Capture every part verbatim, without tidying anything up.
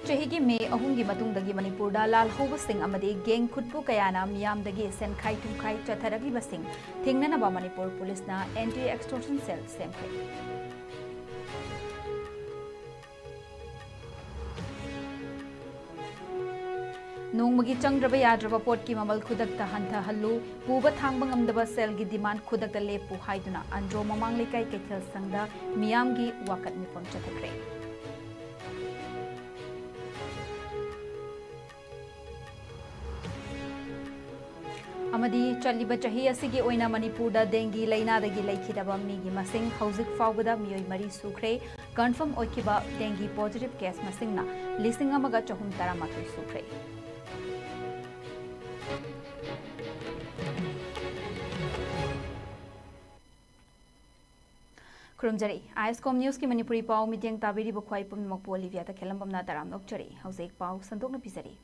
ꯆꯍꯤꯒꯤ ꯃꯦ ꯑꯍꯨꯝꯒꯤ ꯃꯇꯨꯡꯗꯒꯤ ꯃꯅꯤꯄꯨꯔꯗ ꯂꯥꯜꯍꯧꯕꯁꯤꯡ ꯑꯃꯗꯤ ꯒꯦꯡ ꯈꯨꯠꯄꯨ ꯀꯌꯥꯅ ꯃꯤꯌꯥꯝꯗꯒꯤ ꯁꯦꯟꯈꯥꯏ ꯊꯨꯝꯈꯥꯏ ꯆꯠꯊꯔꯛꯂꯤꯕꯁꯤꯡ ꯊꯤꯡꯅꯅꯕ ꯃꯅꯤꯄꯨꯔ ꯄꯨꯂꯤꯁꯅ ꯑꯦꯟꯇꯤ ꯑꯦꯛꯁꯇꯣꯔꯁꯟ ꯁꯦꯜ ꯁꯦꯝꯈ꯭ꯔꯦ꯫ ꯅꯣꯡꯃꯒꯤ ꯆꯪꯗ꯭ꯔꯕ ꯌꯥꯗ꯭ꯔꯕ ꯄꯣꯠꯀꯤ ꯃꯃꯜ ꯈꯨꯗꯛꯇ ꯍꯟꯊꯍꯜꯂꯨ, ꯄꯨꯕ ꯊꯥꯡꯕ ꯉꯝꯗꯕ ꯁꯦꯜꯒꯤ ꯗꯤꯃꯥꯟ ꯈꯨꯗꯛꯇ ꯂꯦꯞꯄꯨ ꯍꯥꯏꯗꯨꯅ ꯑꯟꯗ꯭ꯔꯣ ꯃꯃꯥꯡ ꯂꯩꯀꯥꯏ ꯀꯩꯊꯦꯜ ꯁꯪꯗ ꯃꯤꯌꯥꯝꯒꯤ ꯋꯥꯀꯠ ꯃꯤꯐꯝ ꯆꯠꯊꯈ꯭ꯔꯦ꯫ ꯑꯃꯗꯤ ꯆꯠꯂꯤꯕ ꯆꯍꯤ ꯑꯁꯤꯒꯤ ꯑꯣꯏꯅ ꯃꯅꯤꯄꯨꯔꯗ ꯗꯦꯡꯒꯤ ꯂꯥꯏꯅꯥꯗꯒꯤ ꯂꯩꯈꯤꯗꯕ ꯃꯤꯒꯤ ꯃꯁꯤꯡ ꯍꯧꯖꯤꯛ ꯐꯥꯎꯕꯗ ꯃꯤꯑꯣꯏ ꯃꯔꯤ ꯁꯨꯈ꯭ꯔꯦ꯫ ꯀꯟꯐꯥꯔꯝ ꯑꯣꯏꯈꯤꯕ ꯗꯦꯡꯒꯤ ꯄꯣꯖꯤꯇꯤꯚ ꯀꯦꯁ ꯃꯁꯤꯡꯅ ꯂꯤꯁꯤꯡ ꯑꯃꯒ ꯆꯍꯨꯝ ꯇꯔꯥꯃꯥꯊꯣꯏ ꯁꯨꯈ꯭ꯔꯦ꯫ ꯈꯨꯔꯨꯝꯖꯔꯤ꯫ ꯑꯥꯏ ꯑꯦꯁ ꯀꯣꯝ ꯅ꯭ꯌꯨꯁꯀꯤ ꯃꯅꯤꯄꯨꯔꯤ ꯄꯥꯎ ꯃꯤꯠꯌꯦꯡ ꯇꯥꯕꯤꯔꯤꯕ ꯈ꯭ꯋꯥꯏ ꯄꯨꯝꯅꯃꯛꯄꯨ ꯑꯣꯂꯤꯚꯤꯌꯥ ꯇꯈꯦꯂꯝꯕꯝꯅ ꯇꯔꯥꯝꯅ ꯑꯣꯛꯆꯔꯤ꯫ ꯍꯧꯖꯤꯛ ꯄꯥꯎ ꯁꯟꯗꯣꯛꯅ ꯄꯤꯖꯔꯤ꯫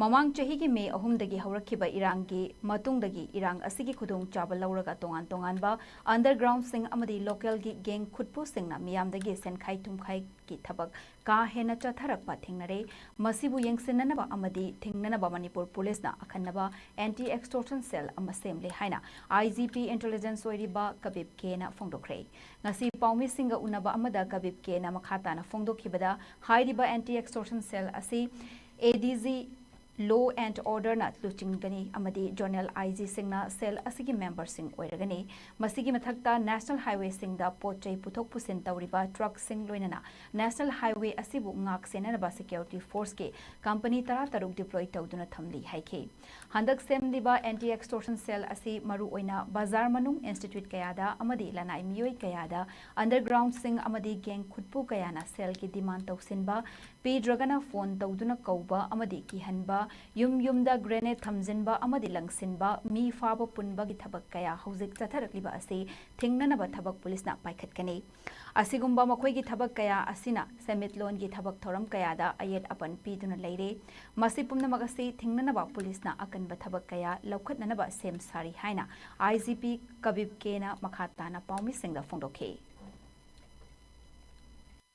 ꯃꯃꯥꯡ ꯆꯍꯤꯒꯤ ꯃꯦ ꯑꯍꯨꯝꯗꯒꯤ ꯍꯧꯔꯛꯈꯤꯕ ꯏꯔꯥꯡꯒꯤ ꯃꯇꯨꯡꯗꯒꯤ ꯏꯔꯥꯡ ꯑꯁꯤꯒꯤ ꯈꯨꯗꯣꯡꯆꯥꯕ ꯂꯧꯔꯒ ꯇꯣꯉꯥꯟ ꯇꯣꯉꯥꯟꯕ ꯑꯟꯗꯔꯒ꯭ꯔꯥꯎꯟꯁꯤꯡ ꯑꯃꯗꯤ ꯂꯣꯀꯦꯜꯒꯤ ꯒꯦꯡ ꯈꯨꯠꯄꯨꯁꯤꯡꯅ ꯃꯤꯌꯥꯝꯗꯒꯤ ꯁꯦꯟꯈꯥꯏ ꯊꯨꯝꯈꯥꯏꯒꯤ ꯊꯕꯛ ꯀꯥ ꯍꯦꯟꯅ ꯆꯠꯊꯔꯛꯄ ꯊꯦꯡꯅꯔꯦ꯫ ꯃꯁꯤꯕꯨ ꯌꯦꯡꯁꯤꯟꯅꯅꯕ ꯑꯃꯗꯤ ꯊꯤꯡꯅꯅꯕ ꯃꯅꯤꯄꯨꯔ ꯄꯨꯂꯤꯁꯅ ꯑꯈꯟꯅꯕ ꯑꯦꯟꯇꯤ ꯑꯦꯛꯁꯇꯣꯔꯁꯟ ꯁꯦꯜ ꯑꯃ ꯁꯦꯝꯂꯦ ꯍꯥꯏꯅ ꯑꯥꯏ ꯖꯤ ꯄꯤ ꯏꯟꯇꯦꯂꯤꯖꯦꯟꯁ ꯑꯣꯏꯔꯤꯕ ꯀꯕꯤꯞ ꯀꯦꯅ ꯐꯣꯡꯗꯣꯛꯈ꯭ꯔꯦ꯫ ꯉꯁꯤ ꯄꯥꯎꯃꯤꯁꯤꯡꯒ ꯎꯅꯕ ꯑꯃꯗ ꯀꯕꯤꯞ ꯀꯦꯅ ꯃꯈꯥ ꯇꯥꯅ ꯐꯣꯡꯗꯣꯛꯈꯤꯕꯗ, ꯍꯥꯏꯔꯤꯕ ꯑꯦꯟꯇꯤ ꯑꯦꯛꯁꯇꯣꯔꯁꯟ ꯁꯦꯜ ꯑꯁꯤ ꯑꯦ ꯗꯤ ꯖꯤ ꯂꯣ ꯑꯦꯟꯗ ꯑꯣꯔꯗꯔꯅ ꯂꯨꯆꯤꯡꯒꯅꯤ ꯑꯃꯗꯤ ꯖꯣꯅꯦꯜ ꯑꯥꯏ ꯖꯤꯁꯤꯡꯅ ꯁꯦꯜ ꯑꯁꯤꯒꯤ ꯃꯦꯝꯕꯔꯁꯤꯡ ꯑꯣꯏꯔꯒꯅꯤ꯫ ꯃꯁꯤꯒꯤ ꯃꯊꯛꯇ ꯅꯦꯁꯅꯦꯜ ꯍꯥꯏꯋꯦꯁꯤꯡꯗ ꯄꯣꯠ ꯆꯩ ꯄꯨꯊꯣꯛ ꯄꯨꯁꯤꯟ ꯇꯧꯔꯤꯕ ꯇ꯭ꯔꯛꯁꯤꯡ, ꯂꯣꯏꯅꯅ ꯅꯦꯁꯅꯦꯜ ꯍꯥꯏꯋꯦ ꯑꯁꯤꯕꯨ ꯉꯥꯛ ꯁꯦꯟꯅꯅꯕ ꯁꯦꯀ꯭ꯌꯨꯔꯤꯇꯤ ꯐꯣꯔꯁꯀꯤ ꯀꯝꯄꯅꯤ ꯇꯔꯥꯇꯔꯨꯛ ꯗꯤꯄ꯭ꯂꯣꯏ ꯇꯧꯗꯨꯅ ꯊꯝꯂꯤ ꯍꯥꯏꯈꯤ꯫ ꯍꯟꯗꯛ ꯁꯦꯝꯂꯤꯕ ꯑꯦꯟꯇꯤ ꯑꯦꯛꯁꯇꯣꯔꯁꯟ ꯁꯦꯜ ꯑꯁꯤ ꯃꯔꯨꯑꯣꯏꯅ ꯕꯖꯥꯔ ꯃꯅꯨꯡ ꯏꯟꯁꯇꯤꯇ꯭ꯌꯨꯠ ꯀꯌꯥꯗ ꯑꯃꯗꯤ ꯂꯅꯥꯏ ꯃꯤꯑꯣꯏ ꯀꯌꯥꯗ ꯑꯟꯗꯔꯒ꯭ꯔꯥꯎꯟꯁꯤꯡ ꯑꯃꯗꯤ ꯒꯦꯡ ꯈꯨꯠꯄꯨ ꯀꯌꯥꯅ ꯁꯦꯜꯒꯤ ꯗꯤꯃꯥꯟ ꯇꯧꯁꯤꯟꯕ, ꯄꯤꯗ꯭ꯔꯒꯅ ꯐꯣꯟ ꯇꯧꯗꯨꯅ ꯀꯧꯕ ꯑꯃꯗꯤ ꯀꯤꯍꯟꯕ, ꯌꯨꯝ ꯌꯨꯝꯗ ꯒ꯭ꯔꯦꯅꯦꯗ ꯊꯝꯖꯤꯟꯕ ꯑꯃꯗꯤ ꯂꯪꯁꯤꯟꯕ, ꯃꯤ ꯐꯥꯕ ꯄꯨꯟꯕꯒꯤ ꯊꯕꯛ ꯀꯌꯥ ꯍꯧꯖꯤꯛ ꯆꯠꯊꯔꯛꯂꯤꯕ ꯑꯁꯤ ꯊꯤꯡꯅꯅꯕ ꯊꯕꯛ ꯄꯨꯂꯤꯁꯅ ꯄꯥꯏꯈꯠꯀꯅꯤ꯫ ꯑꯁꯤꯒꯨꯝꯕ ꯃꯈꯣꯏꯒꯤ ꯊꯕꯛ ꯀꯌꯥ ꯑꯁꯤꯅ ꯁꯦꯟꯃꯤꯠꯂꯣꯟꯒꯤ ꯊꯕꯛ ꯊꯧꯔꯝ ꯀꯌꯥꯗ ꯑꯌꯦꯠ ꯑꯄꯟ ꯄꯤꯗꯨꯅ ꯂꯩꯔꯦ꯫ ꯃꯁꯤ ꯄꯨꯝꯅꯃꯛ ꯑꯁꯤ ꯊꯤꯡꯅꯅꯕ ꯄꯨꯂꯤꯁꯅ ꯑꯀꯟꯕ ꯊꯕꯛ ꯀꯌꯥ ꯂꯧꯈꯠꯅꯅꯕ ꯁꯦꯝ ꯁꯥꯔꯤ ꯍꯥꯏꯅ ꯑꯥꯏ ꯖꯤ ꯄꯤ ꯀꯕꯤꯞ ꯀꯦꯅ ꯃꯈꯥ ꯇꯥꯅ ꯄꯥꯎꯃꯤꯁꯤꯡꯗ ꯐꯣꯡꯗꯣꯛꯈꯤ꯫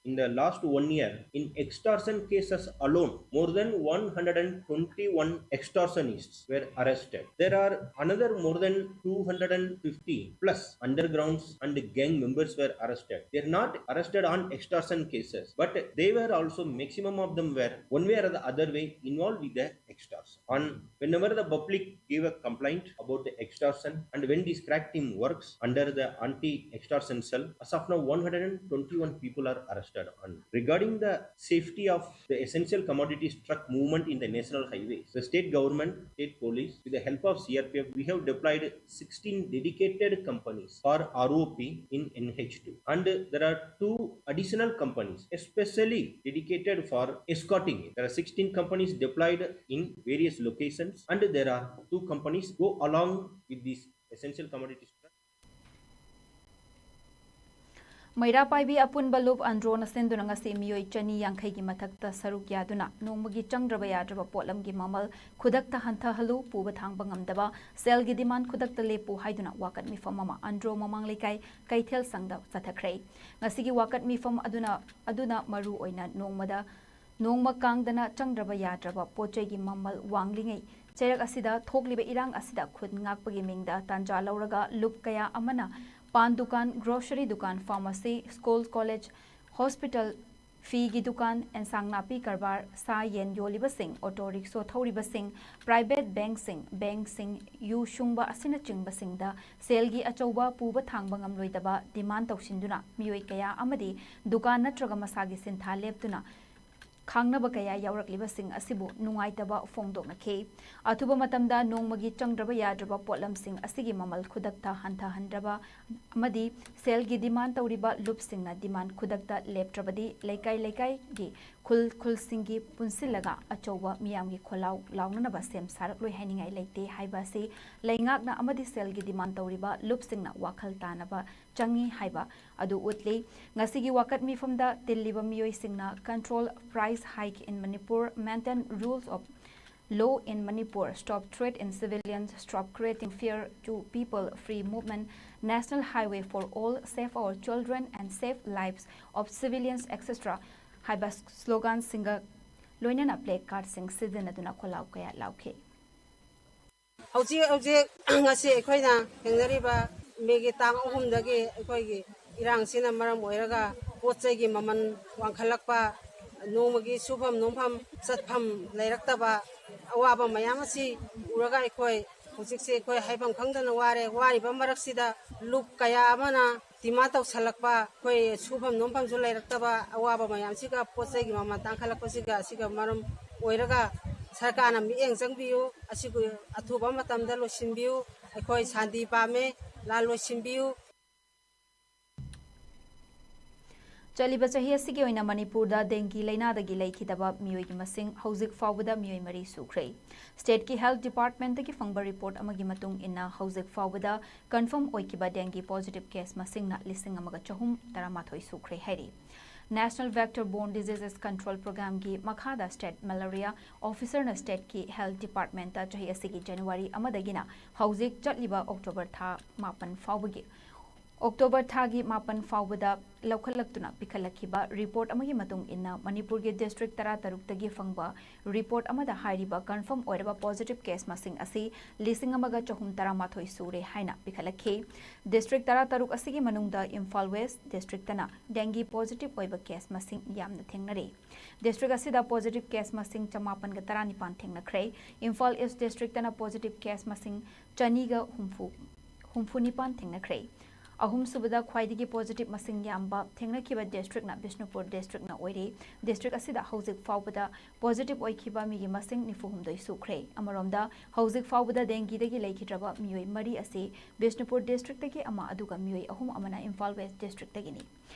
in the last one year, in extortion cases alone, more than one hundred twenty-one extortionists were arrested. There are another more than two hundred fifty plus undergrounds and gang members were arrested. They are not arrested on extortion cases, but they were also, maximum of them were one way or the other way involved with the extortion. On whenever the public gave a complaint about the extortion and when this crack team works under the anti-extortion cell, as of now one hundred twenty-one people are arrested. And regarding the safety of the essential commodities truck movement in the national highways, the state government, state police, with the help of C R P F, we have deployed sixteen dedicated companies for R O P in N H two. And there are two additional companies especially dedicated for escorting it. There are sixteen companies deployed in various locations, and there are two companies go along with these essential commodities. ꯃꯩꯔꯥ ꯄꯥꯏꯕꯤ ꯑꯄꯨꯟꯕ ꯂꯨꯞ ꯑꯟꯗ꯭ꯔꯣꯅ ꯁꯤꯟꯗꯨꯅ ꯉꯁꯤ ꯃꯤꯑꯣꯏ ꯆꯅꯤ ꯌꯥꯡꯈꯩꯒꯤ ꯃꯊꯛꯇ ꯁꯔꯨꯛ ꯌꯥꯗꯨꯅ ꯅꯣꯡꯃꯒꯤ ꯆꯪꯗ꯭ꯔꯕ ꯌꯥꯗ꯭ꯔꯕ ꯄꯣꯠꯂꯝꯒꯤ ꯃꯃꯜ ꯈꯨꯗꯛꯇ ꯍꯟꯊꯍꯜꯂꯨ, ꯄꯨꯕ ꯊꯥꯡꯕ ꯉꯝꯗꯕ, ꯁꯦꯜꯒꯤ ꯗꯤꯃꯥꯟ ꯈꯨꯗꯛꯇ ꯂꯦꯞꯄꯨ ꯍꯥꯏꯗꯨꯅ ꯋꯥꯀꯠ ꯃꯤꯐꯝ ꯑꯃ ꯑꯟꯗ꯭ꯔꯣ ꯃꯃꯥꯡ ꯂꯩꯀꯥꯏ ꯀꯩꯊꯦꯜ ꯁꯪꯗ ꯆꯠꯊꯈ꯭ꯔꯦ꯫ ꯉꯁꯤꯒꯤ ꯋꯥꯀꯠ ꯃꯤꯐꯝ ꯑꯗꯨꯅ ꯑꯗꯨꯅ ꯃꯔꯨ ꯑꯣꯏꯅ ꯅꯣꯡꯃꯗ ꯅꯣꯡꯃ ꯀꯥꯡꯗꯅ ꯆꯪꯗ꯭ꯔꯕ ꯌꯥꯗ꯭ꯔꯕ ꯄꯣꯠ ꯆꯩꯒꯤ ꯃꯃꯜ ꯋꯥꯡꯂꯤꯉꯩ ꯆꯩꯔꯛ ꯑꯁꯤꯗ ꯊꯣꯛꯂꯤꯕ ꯏꯔꯥꯡ ꯑꯁꯤꯗ ꯈꯨꯠ ꯉꯥꯛꯄꯒꯤ ꯃꯤꯡꯗ ꯇꯥꯟꯖꯥ ꯂꯧꯔꯒ ꯂꯨꯞ ꯀꯌꯥ ꯑꯃꯅ ꯄꯥꯟ ꯗꯨꯀꯥꯟ, ꯒ꯭ꯔꯣꯁꯔꯤ ꯗꯨꯀꯥꯟ, ꯐꯥꯔꯃꯥꯁꯤ, ꯁ꯭ꯀꯨꯜ, ꯀꯣꯂꯦꯖ, ꯍꯣꯁꯄꯤꯇꯥꯜ, ꯐꯤꯒꯤ ꯗꯨꯀꯥꯟ, ꯑꯦꯟꯁꯥꯡ ꯅꯥꯄꯤ ꯀꯔꯕꯥꯔ, ꯁꯥ ꯌꯦꯟ ꯌꯣꯜꯂꯤꯕꯁꯤꯡ, ꯑꯣꯇꯣ ꯔꯤꯛꯁꯣ ꯊꯧꯔꯤꯕꯁꯤꯡ, ꯄ꯭ꯔꯥꯏꯚꯦꯠ ꯕꯦꯡꯁꯤꯡ, ꯕꯦꯡꯁꯤꯡ, ꯌꯨ ꯁꯨꯡꯕ ꯑꯁꯤꯅꯆꯤꯡꯕꯁꯤꯡꯗ ꯁꯦꯜꯒꯤ ꯑꯆꯧꯕ ꯄꯨꯕ ꯊꯥꯡꯕ ꯉꯝꯂꯣꯏꯗꯕ ꯗꯤꯃꯥꯟ ꯇꯧꯁꯤꯟꯗꯨꯅ ꯃꯤꯑꯣꯏ ꯀꯌꯥ ꯑꯃꯗꯤ ꯗꯨꯀꯥꯟ ꯅꯠꯇ꯭ꯔꯒ ꯃꯁꯥꯒꯤ ꯁꯤꯟꯊꯥ ꯂꯦꯞꯇꯨꯅ ꯈꯥꯡꯅꯕ ꯀꯌꯥ ꯌꯥꯎꯔꯛꯂꯤꯕꯁꯤꯡ ꯑꯁꯤꯕꯨ ꯅꯨꯡꯉꯥꯏꯇꯕ ꯐꯣꯡꯗꯣꯛꯅꯈꯤ꯫ ꯑꯊꯨꯕ ꯃꯇꯝꯗ ꯅꯣꯡꯃꯒꯤ ꯆꯪꯗ꯭ꯔꯕ ꯌꯥꯗ꯭ꯔꯕ ꯄꯣꯠꯂꯝꯁꯤꯡ ꯑꯁꯤꯒꯤ ꯃꯃꯜ ꯈꯨꯗꯛꯇ ꯍꯟꯊꯍꯟꯗ꯭ꯔꯕ ꯑꯃꯗꯤ ꯁꯦꯜꯒꯤ ꯗꯤꯃꯥꯟ ꯇꯧꯔꯤꯕ ꯂꯨꯞꯁꯤꯡꯅ ꯗꯤꯃꯥꯟ ꯈꯨꯗꯛꯇ ꯂꯦꯞꯇ꯭ꯔꯕꯗꯤ ꯂꯩꯀꯥꯏ ꯂꯩꯀꯥꯏꯒꯤ ꯈꯨꯜ ꯈꯨꯜꯁꯤꯡꯒꯤ ꯄꯨꯟꯁꯤꯜꯂꯒ ꯑꯆꯧꯕ ꯃꯤꯌꯥꯝꯒꯤ ꯈꯣꯜꯂꯥꯎ ꯂꯥꯎꯅꯅꯕ ꯁꯦꯝ ꯁꯥꯔꯛꯂꯣꯏ ꯍꯥꯏꯅꯤꯡꯉꯥꯏ ꯂꯩꯇꯦ ꯍꯥꯏꯕ ꯑꯁꯤ ꯂꯩꯉꯥꯛꯅ ꯑꯃꯗꯤ ꯁꯦꯜꯒꯤ ꯗꯤꯃꯥꯟ ꯇꯧꯔꯤꯕ ꯂꯨꯞꯁꯤꯡꯅ ꯋꯥꯈꯜ ꯇꯥꯅꯕ ꯆꯪꯏ ꯍꯥꯏꯕ ꯑꯗꯨ ꯎꯠꯂꯤ꯫ ꯉꯁꯤꯒꯤ ꯋꯥꯀꯠ ꯃꯤꯐꯝꯗ ꯇꯤꯜꯂꯤꯕ ꯃꯤꯑꯣꯏꯁꯤꯡꯅ Control Price Hike in Manipur, Maintain Rules of Law in Manipur, stop threat in civilians, stop creating fear to people, free movement, National Highway for all, save our children and save lives of civilians, et cetera ꯍꯥꯏꯕ sloganꯁꯤꯡꯒ ꯂꯣꯏꯅꯅ placardꯁꯤꯡ ꯁꯤꯖꯤꯟꯅꯗꯨꯅ ꯈꯣꯜꯂꯥꯎ ꯀꯌꯥ ꯂꯥꯎꯈꯤ꯫ ꯍꯧꯖꯤꯛ ꯍꯧꯖꯤꯛ ꯉꯁꯤ ꯑꯩꯈꯣꯏꯅ ꯊꯦꯡꯅꯔꯤꯕ ꯃꯦꯒꯤ ꯇꯥꯡ ꯑꯍꯨꯝꯗꯒꯤ ꯑꯩꯈꯣꯏꯒꯤ ꯏꯔꯥꯡꯁꯤꯅ ꯃꯔꯝ ꯑꯣꯏꯔꯒ ꯄꯣꯠ ꯆꯩꯒꯤ ꯃꯃꯜ ꯋꯥꯡꯈꯠꯂꯛꯄ, ꯅꯣꯡꯃꯒꯤ ꯁꯨꯐꯝ ꯅꯣꯝꯐꯝ ꯆꯠꯐꯝ ꯂꯩꯔꯛꯇꯕ ꯑꯋꯥꯕ ꯃꯌꯥꯝ ꯑꯁꯤ ꯎꯔꯒ ꯑꯩꯈꯣꯏ ꯍꯧꯖꯤꯛꯁꯦ ꯑꯩꯈꯣꯏ ꯍꯥꯏꯐꯝ ꯈꯪꯗꯅ ꯋꯥꯔꯦ꯫ ꯋꯥꯔꯤꯕ ꯃꯔꯛꯁꯤꯗ ꯂꯨꯞ ꯀꯌꯥ ꯑꯃꯅ demand ꯇꯧꯁꯜꯂꯛꯄ, ꯑꯩꯈꯣꯏ ꯁꯨꯐꯝ ꯅꯣꯝꯐꯝꯁꯨ ꯂꯩꯔꯛꯇꯕ ꯑꯋꯥꯕ ꯃꯌꯥꯝꯁꯤꯒ ꯄꯣꯠ ꯆꯩꯒꯤ ꯃꯃꯜ ꯇꯥꯡꯈꯠꯂꯛꯄꯁꯤꯒ ꯑꯁꯤꯒ ꯃꯔꯝ ꯑꯣꯏꯔꯒ ꯁꯔꯀꯥꯔꯅ ꯃꯤꯠꯌꯦꯡ ꯆꯪꯕꯤꯌꯨ꯫ ꯑꯁꯤꯕꯨ ꯑꯊꯨꯕ ꯃꯇꯝꯗ ꯂꯣꯏꯁꯤꯟꯕꯤꯌꯨ꯫ ꯑꯩꯈꯣꯏ ꯁꯥꯟꯇꯤ ꯄꯥꯝꯃꯦ, ꯂꯥꯟ ꯂꯣꯏꯁꯤꯟꯕꯤꯌꯨ꯫ ꯆꯠꯂꯤꯕ ꯆꯍꯤ ꯑꯁꯤꯒꯤ ꯑꯣꯏꯅ ꯃꯅꯤꯄꯨꯔꯗ dengue ꯂꯥꯏꯅꯥꯗꯒꯤ ꯂꯩꯈꯤꯗꯕ ꯃꯤꯑꯣꯏꯒꯤ ꯃꯁꯤꯡ ꯍꯧꯖꯤꯛ ꯐꯥꯎꯕꯗ ꯃꯤꯑꯣꯏ ꯃꯔꯤ ꯁꯨꯈ꯭ꯔꯦ꯫ Stateꯀꯤ Health Departmentꯇꯒꯤ ꯐꯪꯕ report ꯑꯃꯒꯤ ꯃꯇꯨꯡ ꯏꯟꯅ ꯍꯧꯖꯤꯛ ꯐꯥꯎꯕꯗ confirm ꯑꯣꯏꯈꯤꯕ dengue positive case ꯃꯁꯤꯡꯅ ꯂꯤꯁꯤꯡ ꯑꯃꯒ ꯆꯍꯨꯝ ꯇꯔꯥꯃꯥꯊꯣꯏ ꯁꯨꯈ꯭ꯔꯦ ꯍꯥꯏꯔꯤ꯫ National Vector Borne Diseases Control Programmeꯒꯤ ꯃꯈꯥꯗ state malaria officerꯅ stateꯀꯤ Health Departmentꯇ ꯆꯍꯤ ꯑꯁꯤꯒꯤ January ꯑꯃꯗꯒꯤꯅ ꯍꯧꯖꯤꯛ ꯆꯠꯂꯤꯕ October ꯊꯥ ꯃꯥꯄꯟ ꯐꯥꯎꯕꯒꯤ October ꯊꯥꯒꯤ ꯃꯥꯄꯟ ꯐꯥꯎꯕꯗ ꯂꯧꯈꯠꯂꯛꯇꯨꯅ ꯄꯤꯈꯠꯂꯛꯈꯤꯕ report ꯑꯃꯒꯤ ꯃꯇꯨꯡ ꯏꯟꯅ ꯃꯅꯤꯄꯨꯔꯒꯤ district ꯇꯔꯥꯇꯔꯨꯛꯇꯒꯤ ꯐꯪꯕ report ꯑꯃꯗ ꯍꯥꯏꯔꯤꯕ confirm ꯑꯣꯏꯔꯕ positive case ꯃꯁꯤꯡ ꯑꯁꯤ ꯂꯤꯁꯤꯡ ꯑꯃꯒ ꯆꯍꯨꯝ ꯇꯔꯥꯃꯥꯊꯣꯏ ꯁꯨꯔꯦ ꯍꯥꯏꯅ ꯄꯤꯈꯠꯂꯛꯈꯤ꯫ District ꯇꯔꯥꯇꯔꯨꯛ ꯑꯁꯤꯒꯤ ꯃꯅꯨꯡꯗ ꯏꯝꯐꯥꯜ West districtꯇꯅ dengue positive ꯑꯣꯏꯕ case ꯃꯁꯤꯡ ꯌꯥꯝꯅ ꯊꯦꯡꯅꯔꯦ꯫ District ꯑꯁꯤꯗ positive case ꯃꯁꯤꯡ ꯆꯃꯥꯄꯟꯒ ꯇꯔꯥꯅꯤꯄꯥꯟ ꯊꯦꯡꯅꯈ꯭ꯔꯦ꯫ ꯏꯝꯐꯥꯜ East districtꯇꯅ positive case ꯃꯁꯤꯡ ꯆꯅꯤꯒ ꯍꯨꯝꯐꯨ, ꯍꯨꯝꯐꯨ ꯅꯤꯄꯥꯟ ꯊꯦꯡꯅꯈ꯭ꯔꯦ꯫ ꯑꯍꯨꯝꯁꯨꯕꯗ ꯈ꯭ꯋꯥꯏꯗꯒꯤ positive ꯃꯁꯤꯡ ꯌꯥꯝꯕ ꯊꯦꯡꯅꯈꯤꯕ districtꯅ ꯕꯤꯁꯅꯨꯄꯨꯔ districtꯅ ꯑꯣꯏꯔꯤ꯫ District ꯑꯁꯤꯗ ꯍꯧꯖꯤꯛ ꯐꯥꯎꯕꯗ positive ꯑꯣꯏꯈꯤꯕ ꯃꯤꯒꯤ ꯃꯁꯤꯡ ꯅꯤꯐꯨ ꯍꯨꯝꯗꯣꯏ ꯁꯨꯈ꯭ꯔꯦ꯫ ꯑꯃꯔꯣꯝꯗ, ꯍꯧꯖꯤꯛ ꯐꯥꯎꯕꯗ dengueꯗꯒꯤ ꯂꯩꯈꯤꯗ꯭ꯔꯕ ꯃꯤꯑꯣꯏ ꯃꯔꯤ ꯑꯁꯤ ꯕꯤꯁꯅꯨꯄꯨꯔ districtꯇꯒꯤ ꯑꯃ, ꯑꯗꯨꯒ ꯃꯤꯑꯣꯏ ꯑꯍꯨꯝ ꯑꯃꯅ ꯏꯝꯐꯥꯜ West districtꯇꯒꯤꯅꯤ꯫